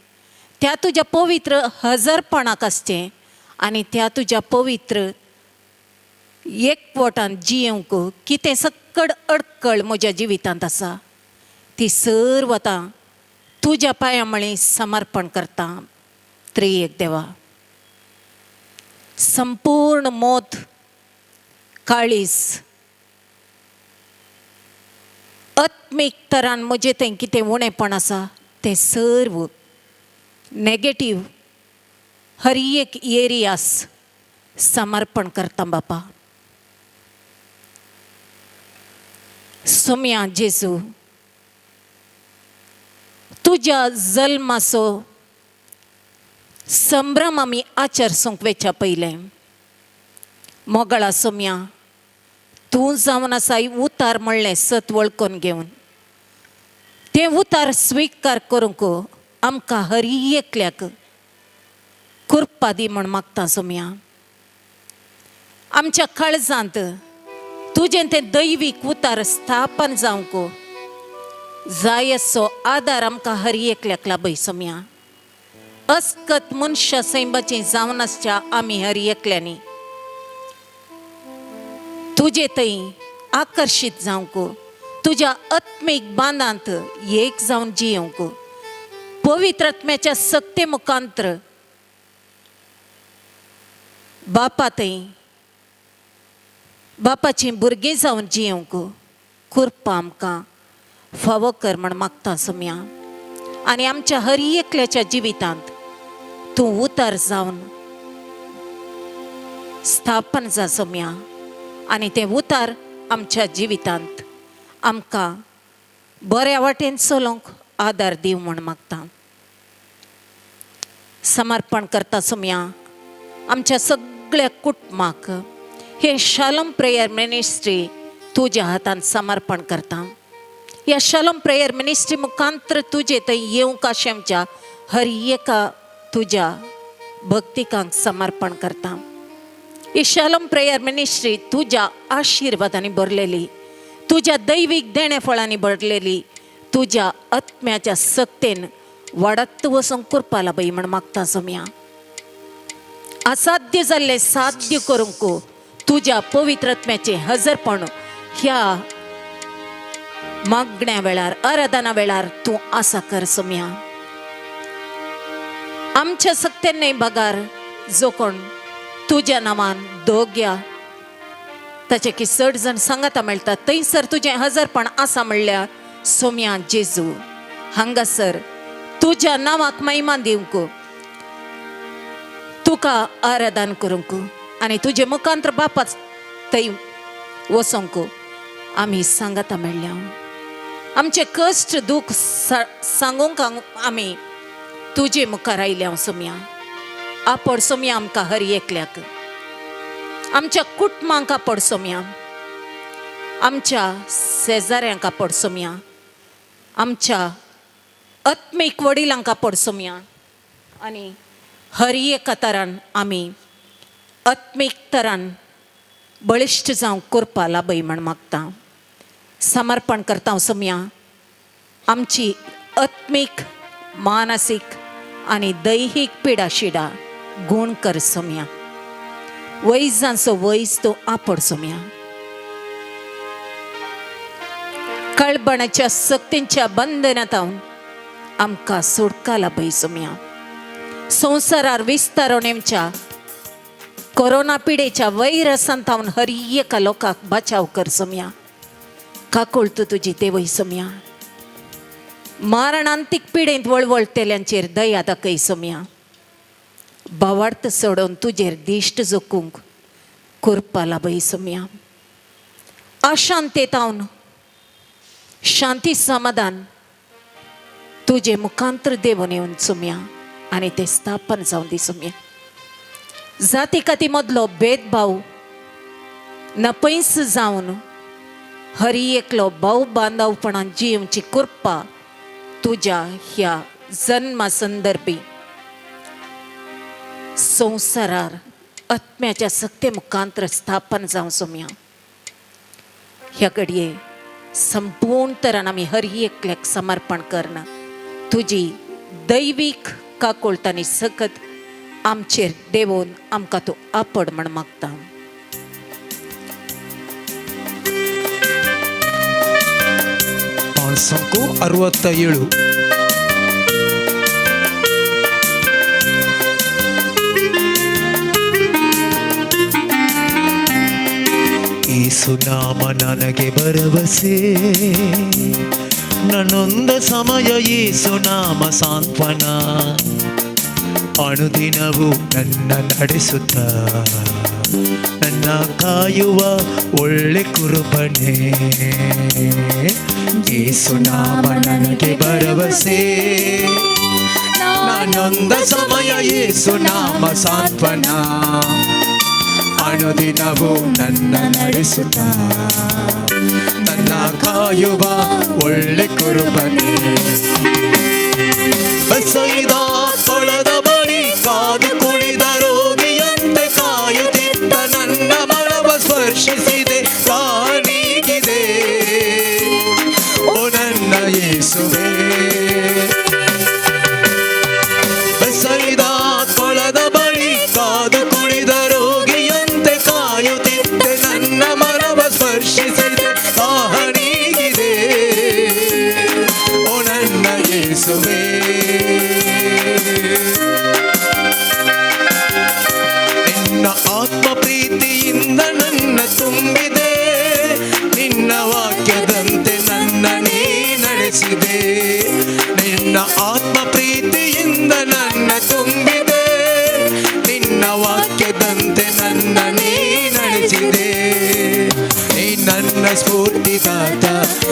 त्या तुज्या पवित्र हजरपणाक आसचें आनी त्या तुज्या पवित्र एकवटान जियेवंक कितें सक्कड अडकळ म्हज्या जिवितांत आसा ती सर्व आतां तुज्या पांया मळी समर्पण करता. त्रिएक देवा, संपूर्ण मोत काळीस आत्मीक तरान म्हजें थंय कितें उणेपण आसा तें सर्व नेगेटीव हर एक एरियास समर्पण करता बापा. सोम्या जेजू तुज्या जल्माचो संभ्रम आमी आचरसूंक वेच्या पयलें मोगळा सोम्या तूं जावन आसाय उतार म्हणलें सत वळखून घेवन तें उतार स्विकार करूंक आमकां हर एकल्याक कृपा दी म्हूण मागता सोम्या. आमच्या काळजांत तुजें तें दैवीक उतार स्थापन जावंक जाय असो आदार आमकां हर एकल्याक लाभय सोम्या. अस्कत मनशा सैंबाचें जावन आसच्या आमी हर एकल्यांनी तुजे थंय आकर्शीत जावंक तुज्या आत्मीक बांदांत एक जावन जियेवंक पवित्र आत्म्याच्या सक्ते मुखांत्र बापा थंय बापाचीं भुरगीं जावन जियेवंक कृपा आमकां फावो कर म्हण मागता सोम्या. आनी आमच्या हर एकल्याच्या जिवितांत तूं उतार जावन स्थापन जा सोम्या आनी तें उतार आमच्या जिवितांत आमकां बऱ्या वाटेन चलोवंक आदार दिवं म्हूण मागता. समर्पण करता सोम्या आमच्या सगळ्या कुटुंबाक हे शालोम प्रेयर मिनिस्ट्री तुज्या हातान समर्पण करता. ह्या शालोम प्रेयर मिनिस्ट्री मुखांत्र तुजे थंय येवंक आशेमच्या हर एका तुज्या भक्तिकांक समर्पण करता. ही शालोम प्रेयर मिनिस्ट्री तुज्या आशिर्वादांनी भरलेली, तुज्या दैवीक देणे फळांनी भरलेली, तुज्या आत्म्याच्या सक्तेन वाडत वचूंक कृपा लाभय म्हण मागता सोम्या. असाध्य जाल्लें साध्य करूंक तुज्या पवित्र आत्म्याचें हजरपण ह्या मागण्या वेळार आराधना वेळार तूं आसा कर सोम्या. आमच्या सक्तेन न्हय बगार जो कोण तुज्या नांवान दोग्या ताचे की चड जाण सांगाता मेळटा थंयसर तुजें हजरपण आसा म्हणल्यार सोम्या जेजू हांगासर तुज्या नांवाक महिमा दिवंक तुका आराधन करूंक आनी तुजे मुखांत्र बापाच थंय वचोंक आमी सांगाता मेळ्ळ्या. आमचे कश्ट दूख सांगूंक आमी तुजे मुखार आयल्या सोम्या. आपड सोम्या आमकां हर एकल्याक, आमच्या कुटुंबांक आपड सोम्या, आमच्या शेजाऱ्यांक आपड सोम्या, आमच्या आत्मीक वडिलांक आपड सोम्या आनी हर एका तरान आमी आत्मीक तरान बळिश्ट जावंक कृपा लाभय म्हण मागता. समर्पण करता सोम्या आमची आत्मीक मानसीक आनी दैहीक पिडा शिडा गूण कर सोम्या. वैजांचो वैज तो आपड सोम्या. कळबणाच्या सक्तींच्या बंधनांत आमकां सुटका लाभय सोम्या. संवसारार विस्तारून येवच्या कोरोना पिडेच्या वैरसान तावन हर एका लोकांक बचाव कर सोम्या. काकुळतू तुजी देवय सोम्या. मारणांतीक पिडेंत वळवळटेल्यांचेर दया दाखय सोम्या. भावार्थ सोडून तुजेर दिश्ट जोखूंक कृपा लाभय सोम्या. अशांतेत हांव शांती समाधान तुजे मुखांतर देवून येवन सोम्या आनी तें स्थापन जावन दी सोम्या. जाती काती मदलो भेदभाव नपयस जावन हरी एकलो भाव बांदवपणान जियेवची कृपा तुज्या ह्या जन्मा संदर्भी संवसारार आत्म्याच्या सक्ते मुखांतर स्थापन जावं सोम्या. ह्या घडये संपूर्ण तरान आमी हर एकल्याक समर्पण करना तुजी दैवीक काकुळट आनी सकत आमचेर देवून आमकां तूं आपड म्हण मागता. पांचसंको 67. ಏಸುನಾಮ ನನಗೆ ಭರವಸೆ, ನನ್ನೊಂದ ಸಮಯ ಏಸುನಾಮ ಸಾಂತ್ವನ, ಅನುದಿನವೂ ನನ್ನ ನಡೆಸುತ್ತ ನನ್ನ ಕಾಯುವ ಒಳ್ಳೆ ಕುರುಬನೇ. ಏಸುನಾಮ ನನಗೆ ಭರವಸೆ, ನಾನೊಂದ ಸಮಯ ಏಸುನಾಮ ಸಾಂತ್ವನ, ಅನುದಿನವೂ ನನ್ನ ನಡೆಸುತ್ತ ನನ್ನ ಕಾಯುವ ಒಳ್ಳೆ ಕುರುಬನೇ. ಬಸೈದ ಕೊಳದ ಬಳಿ ಕಾದು ಕುಳಿದ ರೋಗಿಯಂತೆ ಕಾಯುತ್ತಿದ್ದ ನನ್ನ ಮನವ ಸ್ಪರ್ಶಿಸಿದೆ ತಾನೀಗಿದೆ ಓ ನನ್ನ ಯೇಸುವೇ. ಬಸೈದ ಕೊಳದ ಬಳಿ ಕಾದು ಕುಳಿದ ರೋಗಿಯಂತೆ ಕಾಯುತ್ತಿದ್ದೆ ನನ್ನ ಮನವ ಸ್ಪರ್ಶಿಸಿದೆ ತಾನೀಗಿದೆ ಓ ನನ್ನ ಯೇಸುವೇ. ನಿನ್ನ ಆತ್ಮ ಪ್ರೀತಿಯಿಂದ ನನ್ನ ತುಂಬಿದೆ, ನಿನ್ನ ವಾಕ್ಯದಂತೆ ನನ್ನ ನೀ ನಡೆಸಿದೆ. ನಿನ್ನ ಆತ್ಮ ಪ್ರೀತಿಯಿಂದ ನನ್ನ ತುಂಬಿದೆ, ನಿನ್ನ ವಾಕ್ಯದಂತೆ ನನ್ನ ನೀ ನಡೆಸಿದೆ. ನೀ ನನ್ನ ಸ್ಫೂರ್ತಿದಾತ,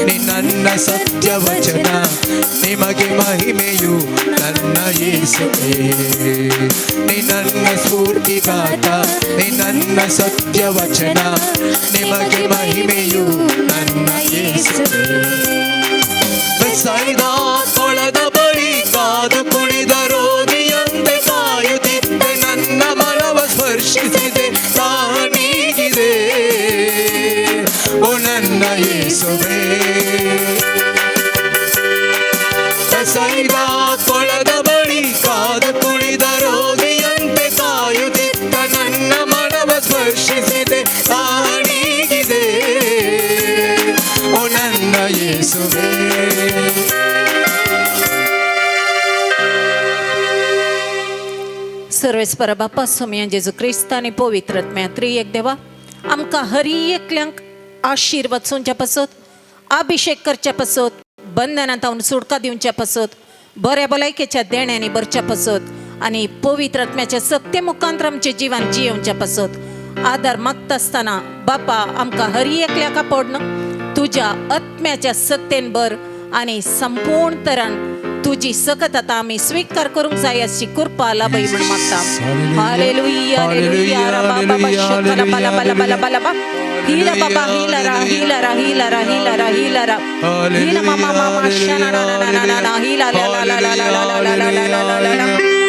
ನೀ ನನ್ನ ಸತ್ಯವಚನ, ನಿಮಗೆ ಮಹಿಮೆಯು ನನ್ನ ಯೇಸುವೇ. ನೀ ನನ್ನ ಸ್ಫೂರ್ತಿದಾತ, ನೀ ನನ್ನ ಸತ್ಯವಚನ, ನಿಮಗೆ ಮಹಿಮೆಯು ನನ್ನ ಯೇಸುವೇ. ಬೆತ್ಸಾಯಿದ ಕೊಳದ ಬಳಿ ಕಾದು ಕುಳಿದ ರೋಗಿಯಂತೆ ಕಾಯುತ್ತಿದ್ದೆ ನನ್ನ ಮನವ ಸ್ಪರ್ಶಿಸಿದೆ ತಾನೀಗಿದೆ ಓ ನನ್ನ ಯೇಸುವೇ. ಬೆತ್ಸಾಯಿದ ಕೊಳದ ಬಳಿ ಕಾದು ಕುಳಿದ ರೋಗಿಯಂತೆ ಕಾಯುತ್ತಿದ್ದ ನನ್ನ ಮನವ ಸ್ಪರ್ಶಿಸಿದೆ ತಾನೀಗಿದೆ ಓ ನನ್ನ ಯೇಸುವೇ. सर्वेस्पर बापा सोम्या जेजू क्रिस्त आनी पवित्र आत्म्या त्रिएक देवा आमकां हरी एकल्यांक आशिर्वाद सोंच्या पासत, अभिषेक करच्या पासत, बंधनांत हांव सुटका दिवच्या पासत, बऱ्या भलायकेच्या देण्यांनी भरच्या पासत आनी पवित्र आत्म्याच्या सक्ते मुखांतर आमचें जिवन जियेवच्या पासत आदार मागता आसतना बापा आमकां हरी एकल्याक आपडन तुज्या आत्म्याच्या सक्तेन भर आनी संपूर्ण तरान तुजी सकत आतां आमी स्विकार करूंक जाय अशी कृपा लाभय म्हूण मागता. हालेलुया हालेलुया रा बाबा शकला बाला बाला बाला बाला बा हिला बाबा हिला रा हिला रा हिला रा हिला रा हिला रा हिला मामा मामा शना ना ना ना ना ना हिला ला ला ला ला ला ला ला ला ला ला ला ला.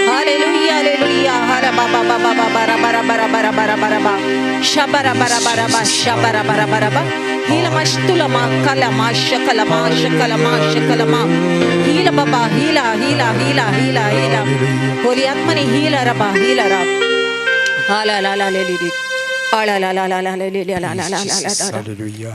हालेलुया हालेलुया हरा बाबा बाबा बाबा रा बरा बरा बरा बरा बरा बा शबरा बरा बरा बा शबरा बरा बरा बा हिला मस्तुला मा कला मा शकला मा शकला मा शकला मा हिला बाबा हिला हिला हिला हिला हिला होली आत्मने हिला रबा हिला रा हाला ला ला ले ली.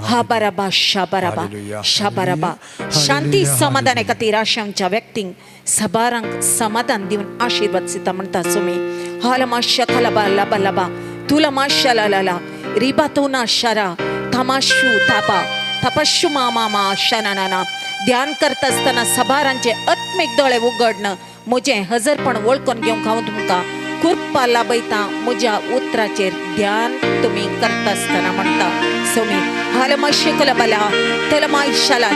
हा बाराबा शाबाराबा शाबाराबा. शांती समाधाना खातीर आशा व्यक्तींक सबारांक समाधान दिवन आशिर्वाद दिता म्हणटा सुमी. हालमा शखलबा लबा लबा तुला माशा ला रिबा तो ना शरा थमाशू थापा थपशू मा मा शना. ध्यान करता आसतना सबारांचे आत्मीक दोळे उगडणं म्हजें हजरपण वळखून घेवंक हांव तुमकां कृपा लाभयता. म्हज्या उतराचेर ध्यान तुमी करता आसतना म्हणटा सोमी. हालमा शेकलबला तलमा शला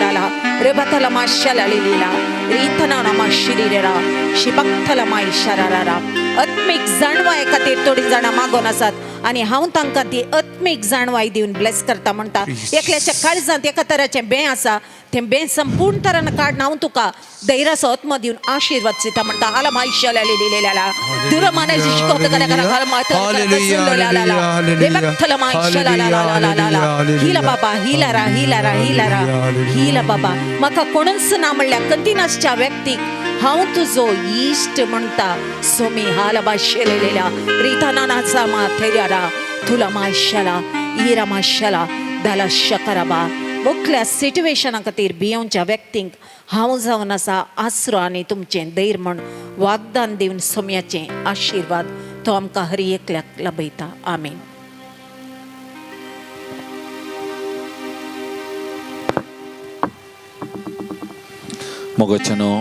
रेबतलमा शलिला रिथना शिरिरा शिबक्थलमा शरारा. आत्मीक जाणवाय खातीर थोडीं जाणां मागोन आसात आनी हांव तांकां ती आत्मीक जाणवाय दिवन ब्लेस करता म्हणटा. एकल्याच्या काळजांत एका तराचें बें आसा तें बें संपूर्ण तरान काडून हांव तुका धैर्याचो आत्मो दिवन आशिर्वाद दिता म्हणटा. आला मायशला हिला बाबा हिलारा हिलारा हिलारा हिला बाबा. म्हाका कोणूच ना म्हणल्यार कंतिनासच्या व्यक्तीक हांव तुजो इश्ट म्हणटा सोमी. हालबा शेलेल्या रिताना नाचा मा थेर्यारा तुला माशाला इरा माशाला दाला शकराबा. मुखल्या सिट्युएशना खातीर भियोवच्या व्यक्तींक हांव जावन आसा आसरो आनी तुमचें धैर्य म्हण वागदान दिवन सोम्याचें आशिर्वाद तो आमकां हर एकल्याक लाभयता. आमेन. मोगाच्यानो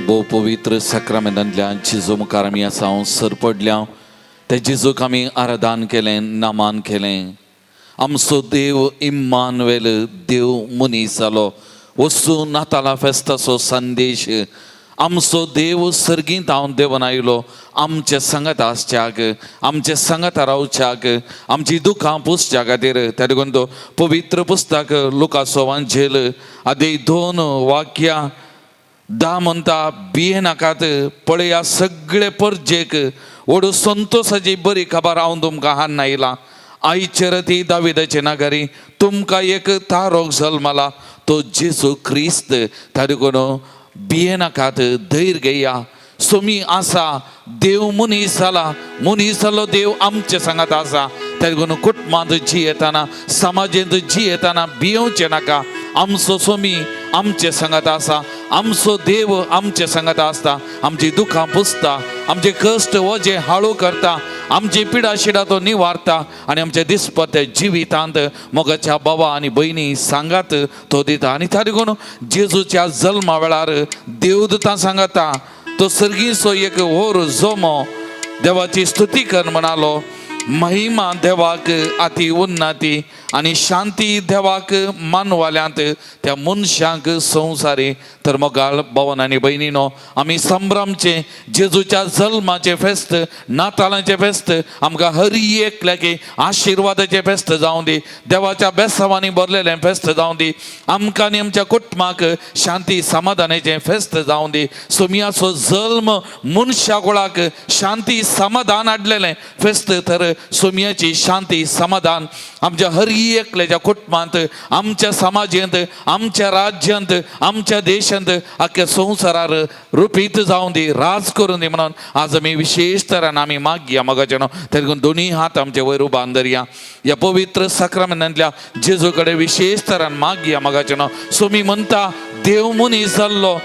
भोव पवित्र साक्रामेंतांतल्या जेजू मुखार आमी आसा हांव सर पडल्या त्या जेजूक आमी आराधन केलें, नामान केलें. आमचो देव इम्मानुएल देव मनीस जालो. वस्तू नाताला फेस्ताचो संदेश. आमचो देव सर्गींत हांव देवन आयलो आमचे सांगात आसच्याक, आमचे सांगात रावच्याक, आमची दुखां पुसच्या खातीर. त्या देखून तो पवित्र पुस्तक लुकाचो वांझेल आदी 2 वाक्यां 10 म्हणटा भियेनाकात पळया सगळे परजेक व्हड संतोसाची बरी खबर हांव तुमकां हाडून आयला. आयचे ती दाविदाचे नागरी तुमकां एक तारोक जल्मला तो जेजू क्रिस्त. त्या देखून भियेनाकात, धैर्य घेया. सोमी आसा, देव मनीस जाला, मनीस जालो देव आमचे सांगात आसा. त्या देखून कुटुंबांत जियेतना, समाजेंत जियेतना भियोवचें नाका. आमचो सोमी आमचे सांगात आसा, आमचो देव आमचे सांगात आसता. आमची दुखां पुसता, आमचे कश्ट वजें हाळू करता, आमची पिडा शिडा तो निवारता आनी आमच्या दिसपत्या जिवितांत मोगाच्या बाबा आनी भयणी सांगात तो दिता. आनी त्या देखून जेजूच्या जल्मा वेळार देवदूतां सांगाता तो सर्गीचो एक व्हड जमो देवाची स्तुती कर म्हणालो. महिमा देवाक आती उन्नती आनी शांती देवाक मानवाल्यांत त्या मनशांक संवसारी. तर मोगाळ भवन आनी भयणीनो आमी संभ्रमचे जेजूच्या जल्माचें फेस्त, नातालांचें फेस्त आमकां हर एकल्याक आशिर्वादाचें फेस्त जावं दी, देवाच्या बेसावांनी भरलेलें फेस्त जावं दी, आमकां आनी आमच्या कुटुंबाक शांती समाधानाचें फेस्त जावं दी. सोमियाचो जल्म मनशा कुळाक शांती समाधान हाडलेलें फेस्त. तर सोमियाची शांती समाधान आमच्या हर एकल्याच्या कुटुंबांत, आमच्या समाजेंत, आमच्या राज्यांत, आमच्या देशांत, आख्या संवसारार रुपीत जावं दी, राज करून दी म्हणून आज आमी विशेश तरान आमी मागया मोगाच्यानो. तेका दोनूय हात आमचे वयर उबारून धरया. ह्या पवित्र साक्रामेंतांतल्या जेजू कडेन विशेश तरान मागया मोगाच्यानो. सोमी म्हणटा देव मनीस जाल्लो.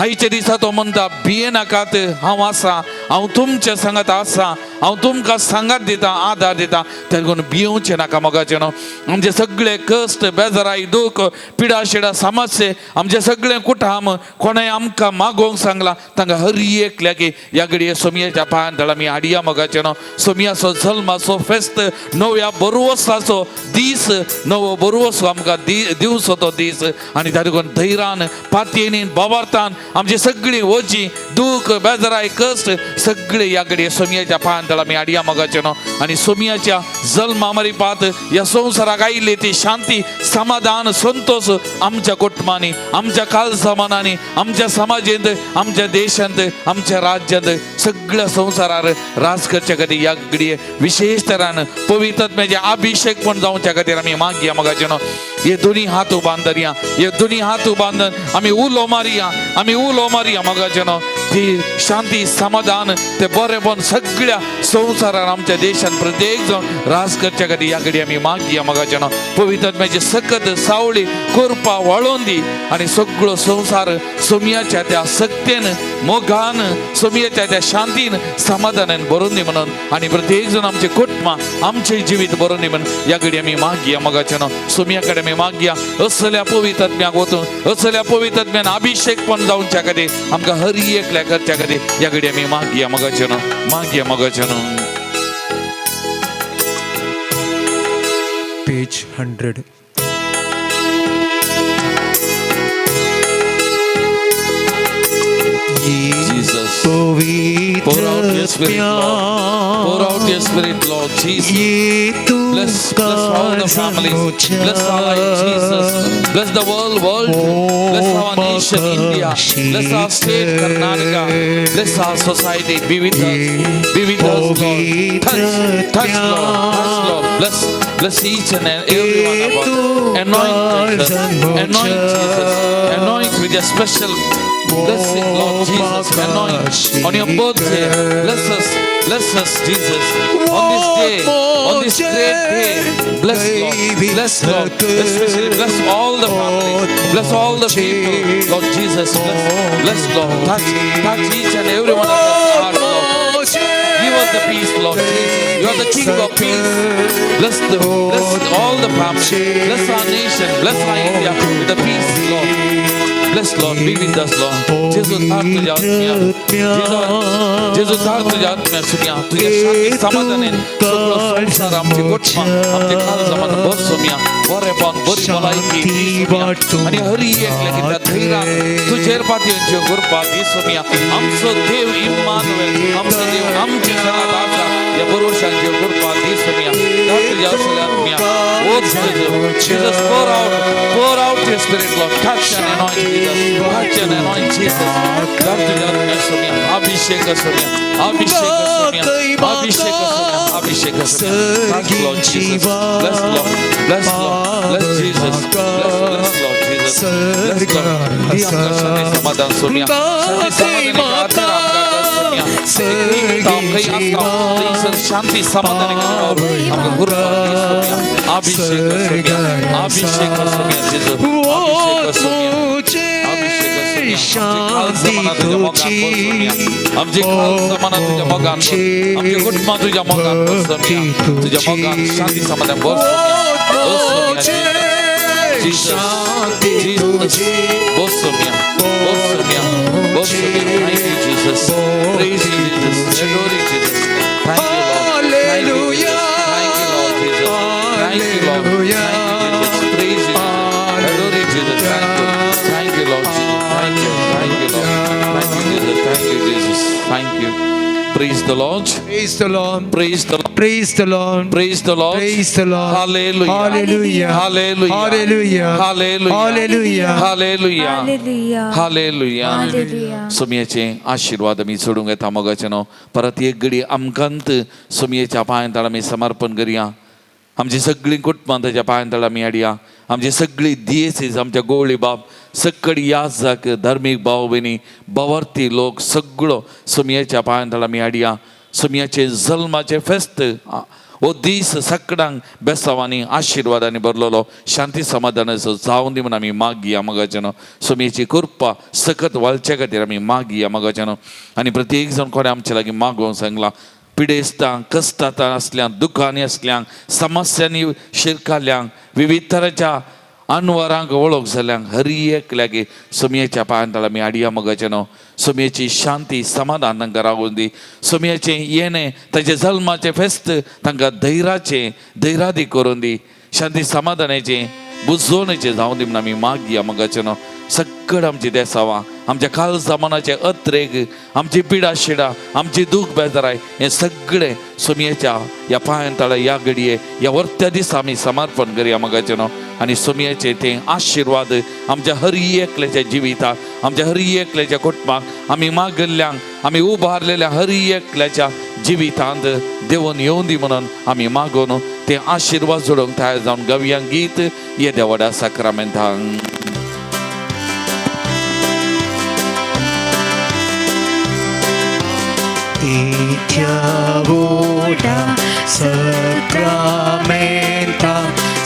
आयच्या दिसा तो म्हणटा भियेनाकात, हांव आसा, हांव तुमच्या सांगात आसा, हांव तुमकां सांगात दिता, आदार दिता. तेका भियोवचें नाका मोगाचें न्हू. आमचे सगळे कश्ट, बेजाराय, दूख, पिडा शिडा, समस्ये, आमचे सगळे कुटाम कोणें आमकां मागोवंक सांगलां तांकां हर एकल्याक ह्या घडये सोमयेच्या पांयान तळ आमी हाडया मोगाचें न्हू. सोमयाचो जल्माचो फेस्त, नव्या बरवसाचो दीस, नवो बरवसो आमकां दिवचो तो दीस. आनी त्या देखून धैर्यान, पातयेनीन, बाबार्थान आमची सगळी वजी, दूख, बेजाराय, कश्ट सगळे ह्या घडये सोमयेच्या पांयान तळ आमी हाडया मोगाचें न्हू. आनी सोमयाच्या जल्मा मरिपात ह्या संवसाराक आयिल्ली ती शांती, समाधान, संतोष आमच्या कुटुंबांनी, आमच्या कालजमानांनी, आमच्या समाजेंत, आमच्या देशांत, आमच्या राज्यांत, सगळ्या संवसारार राज करच्या खातीर ह्या घडये विशेष तरान पवित्र अभिषेक पण जावच्या खातीर आमी मागया मोगाचें न्हू. हे दोन्ही हात उबान धरया, हे दोन्ही हात उबान आमी उलो मारया, आमी उलो मारया मोगाचें न्हू. ती शांती समाधान ते बरेपण सगळ्या संवसारान आमच्या देशान प्रत्येक जाण राज करच्या खातीर ह्या घडी आमी मागया मोगाच्या पवित्र आत्म्याची सकत सावळी कृपा वळोवन दी आनी सगळो संवसार सोमयाच्या त्या सक्तेन मोगान सोमयाच्या त्या शांतीन समाधानान भरून दी म्हणून आनी प्रत्येक जण आमचे कुटुंबां आमचे जिवीत भरून दी म्हणून ह्या घडी आमी मागया मोगाच्या सोमया कडेन आमी मागया असल्या पवित्र आत्म्याक वचून असल्या पवित्र आत्म्यान अभिषेक पण जावच्या खातीर आमकां हर एकल्या करच्या खातीर ह्या घडी आमी मागया मोगाच्या मागया मोगाच्या. Page 100. Jesus, pour out your spirit, Lord. Pour out your spirit, Lord Jesus. Bless, bless all the families. Bless our life, Jesus. Bless the world. Bless our nation, India. Bless our state, Karnataka. Bless our society. Be with us. Be with us, Lord. Touch, touch, Lord. Touch, Lord. Bless, bless each and every one of us. Anoint Jesus. Anoint Jesus. Anoint with your special blessing, Lord Jesus. Anoint on your birthday. Bless us. Bless us, Jesus. On this day, on this great day, bless Lord. Bless Lord. Especially bless all the families. Bless all the people, Lord Jesus. Bless, bless Lord. Touch, touch each and every one of us heart, Lord. Give us the peace, Lord Jesus. You are the King of peace. Bless the, bless all the families. Bless our nation. Bless our India with the peace, Lord. Bless Lord, be with us, Lord. जेजू धाड तुझ्या आत्म्या, जेजू धाड तुझ्या आत्म्या सुम्या, तुझ्या शांती समाधानान सगळो संवसार आमचे कुटुंबां आमचे काळजामान भर सुम्या, बरेपण बरी भलायकी दी सुम्या आनी हरी एकल्याक त्या धैर्यान तुजेर पातयेंच्यो कृपा दी सुम्या. आमचो देव इम्मानुएल, आमचो देव आमचे सांगात आसा, ह्या भरवशांच्यो कृपा दी सुम्या. धाड तुझ्या असल्या आत्म्या. O Jesus, pour out your spirit, Lord. Touch and anoint Jesus. Touch and anoint Jesus. धाड तुझ्या आत्म्या सुम्या, अभिषेक सुम्या, अभिषेक सुम्या, अभिषेक सुम्या, अभिषेक सुम्या. Touch Lord Jesus. Bless Lord, bless Lord, bless Jesus, bless, bless Lord Jesus, bless Lord. दी आमकां शांती समाधान सुम्या, शांती समाधानाच्या आधार आमकां कर सुम्या. खंय आसता थंयसर शांती समाधान आमकां कृपा दी सुम्या. अभिषेक सुम्या, अभिषेक सुम्या जेजू, अभिषेक सुम्या, अभिषेक सुम्या. आमची खालसा तुझ्या मोगान भर सुम्या, आमची खालसा मना तुझ्या मोगान भर, आमची कुटुंबां तुझ्या मोगान भर सुम्या, तुझ्या मोगान शांती समाधान भर सुम्या. Jesus, Jesus, भर सुम्या, भर सुम्या, भर सुम्या. Thank you Jesus, praise you Jesus, adore you Jesus. Thank you Lord, thank you Jesus, thank you Lord Jesus, thank you Lord, thank you Jesus, praise you, adore you Jesus. Thank you, Lord Jesus, thank you, thank you Lord, thank you Jesus, thank you Jesus, thank you. Praise the Lord. Praise the Lord. Praise the Lord. Praise the Lord. Praise the Lord. Praise the Lord. Hallelujah. Hallelujah. Hallelujah. Hallelujah. Hallelujah. Hallelujah. Hallelujah. Hallelujah. Hallelujah. Hallelujah. सोमयेचे आशीर्वाद आमी सोडूंक येता मोगाचें न्हू. परत एक घडी आमकांत सोमयेच्या पांयां तळा आमी समर्पण करया. आमची सगळीं कुटुंबां ताच्या पांयां तळा आमी हाडया. आमची सगळी दियेसीस, आमच्या गोवळी बाब, सगळी याजक, धार्मीक भाव भयणी, भावार्थी लोक सगळो सोमयेच्या पांयां तळा आमी हाडया. सोमयाचे जल्माचें फेस्त हो दीस सगळ्यांक बेसांवांनी आशिर्वादांनी भरलेलो शांती समाधानाचो जावन दी म्हूण आमी मागया मोगाचें न्हू. सोमयेची कृपा सकत वाळचे खातीर आमी मागया मोगाचें न्हू. आनी प्रत्येक जाण कोणें आमचे लागीं मागोवंक सांगलां, पिडेस्तांक, कश्टांत आसल्यांक, दुखांनी आसल्यांक, समस्यांनी शिरकाल्यांक, विविध तरांच्या अनवरांक वळख जाल्यांक हरी एकल्याक सोमयेच्या पांयां तळा आमी हाडया मोगाचें न्हू. सोमयेची शांती समाधान तांकां रावून दी. सोमयेचें येणें, ताचें जल्माचें फेस्त तांकां धैराचें धैरादी करून दी. शांती समाधानाचें बुजवणेचें जावं दी म्हूण आमी मागया मोगाचें न्हू. सगळं आमची देसावां, आमच्या खालसा मनाचे अत्रेग, आमची पिडा शिडा, आमची दूख बेजाराय, हें सगळें सोमयेच्या ह्या पांयां तळा ह्या घडये ह्या वर्त्या दिसा आमी समर्पण करया मोगाचें न्हू. आनी सोमयेचे ते आशिर्वाद आमच्या हरी एकल्याच्या जिविताक, आमच्या हरी एकल्याच्या कुटुंबाक, आमी मागल्ल्यांक, आमी उबारलेल्या हरी एकल्याच्या जिवितांत देवून येवन दी म्हणून आमी मागून ते आशिर्वाद जोडूंक तयार जावन गावया गीत येद्या व्हडा साक्रामेंतांक. तिथ्या वोडा सक्रामेंता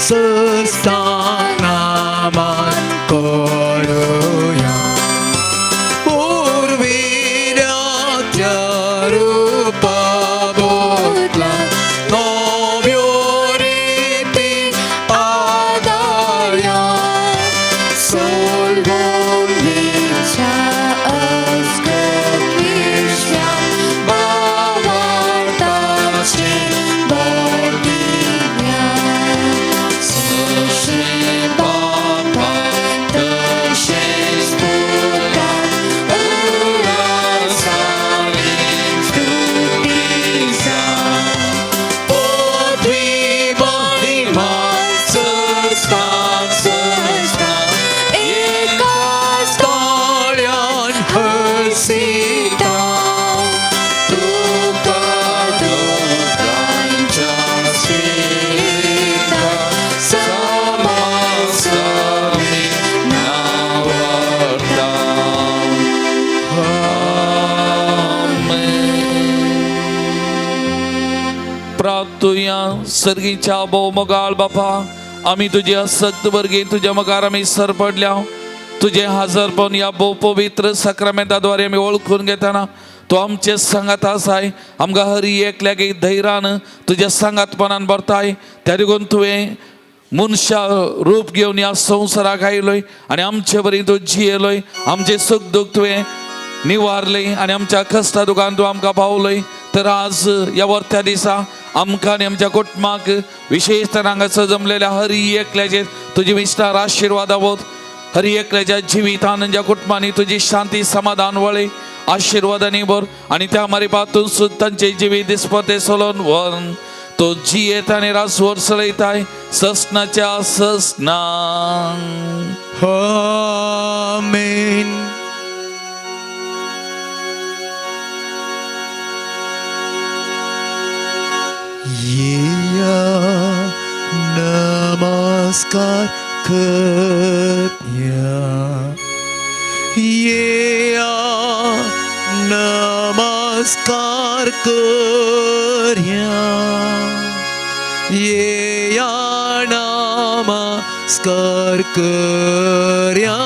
सस्ता नामान करूया पूर्विल्या रूपा बोतला नव्यो रिती आदाया सोलवून अस्कत विश्वा भावार्थाचे बळदिव्या सुश्री बापा तशेंच पुता उल्हासाने स्तुतीचा पृथ्वी महिमा सस्ता सस्ता एकाच ताळ्यान हसिता तुका दोगांच्या स्पिरिता समासमी नावार्ता. आमेन. प्राप्तुया सर्गीच्या भोवमोगाळ बापा, आमी तुजे असक्त वर्गी तुज्या मुखार आमी सरपडल्या. तुजें हाजरपण ह्या भोव पवित्र सक्रामेंताद्वारे आमी वळखून घेतना तूं आमचे सांगात आसाय. आमकां हरी एकल्याक एक धैर्यान तुज्या सांगातपणान भरताय. त्या देखून तुवें मनशा रूप घेवन ह्या संवसाराक आयलोय आनी आमचे बरी तूं जियेलोय. आमचें सूख दूख तुवें निवारलें आनी आमच्या कश्टा दुखान तूं आमकां पावलोय. तर आज ह्या वर्त्या दिसा आमकां आनी आमच्या कुटुंबाक विशेश तर हांगासर जमलेल्या हरी एकल्याचेर तुजी विस्तार आशिर्वाद आवत. हरी एकल्याच्या जिवितान आनी कुटुंबांनी तुजी शांती समाधान वळय आशिर्वादांनी भर आनी त्या मारिपातून सुद्दां तांचे जिवीत दिसपते सोलोन वर तो जियेत आनी रासवर चलयताय ससनाच्या ससना. आमेन. येया नमस्कार करया, येया नमस्कार करया, येया नमस्कार करया.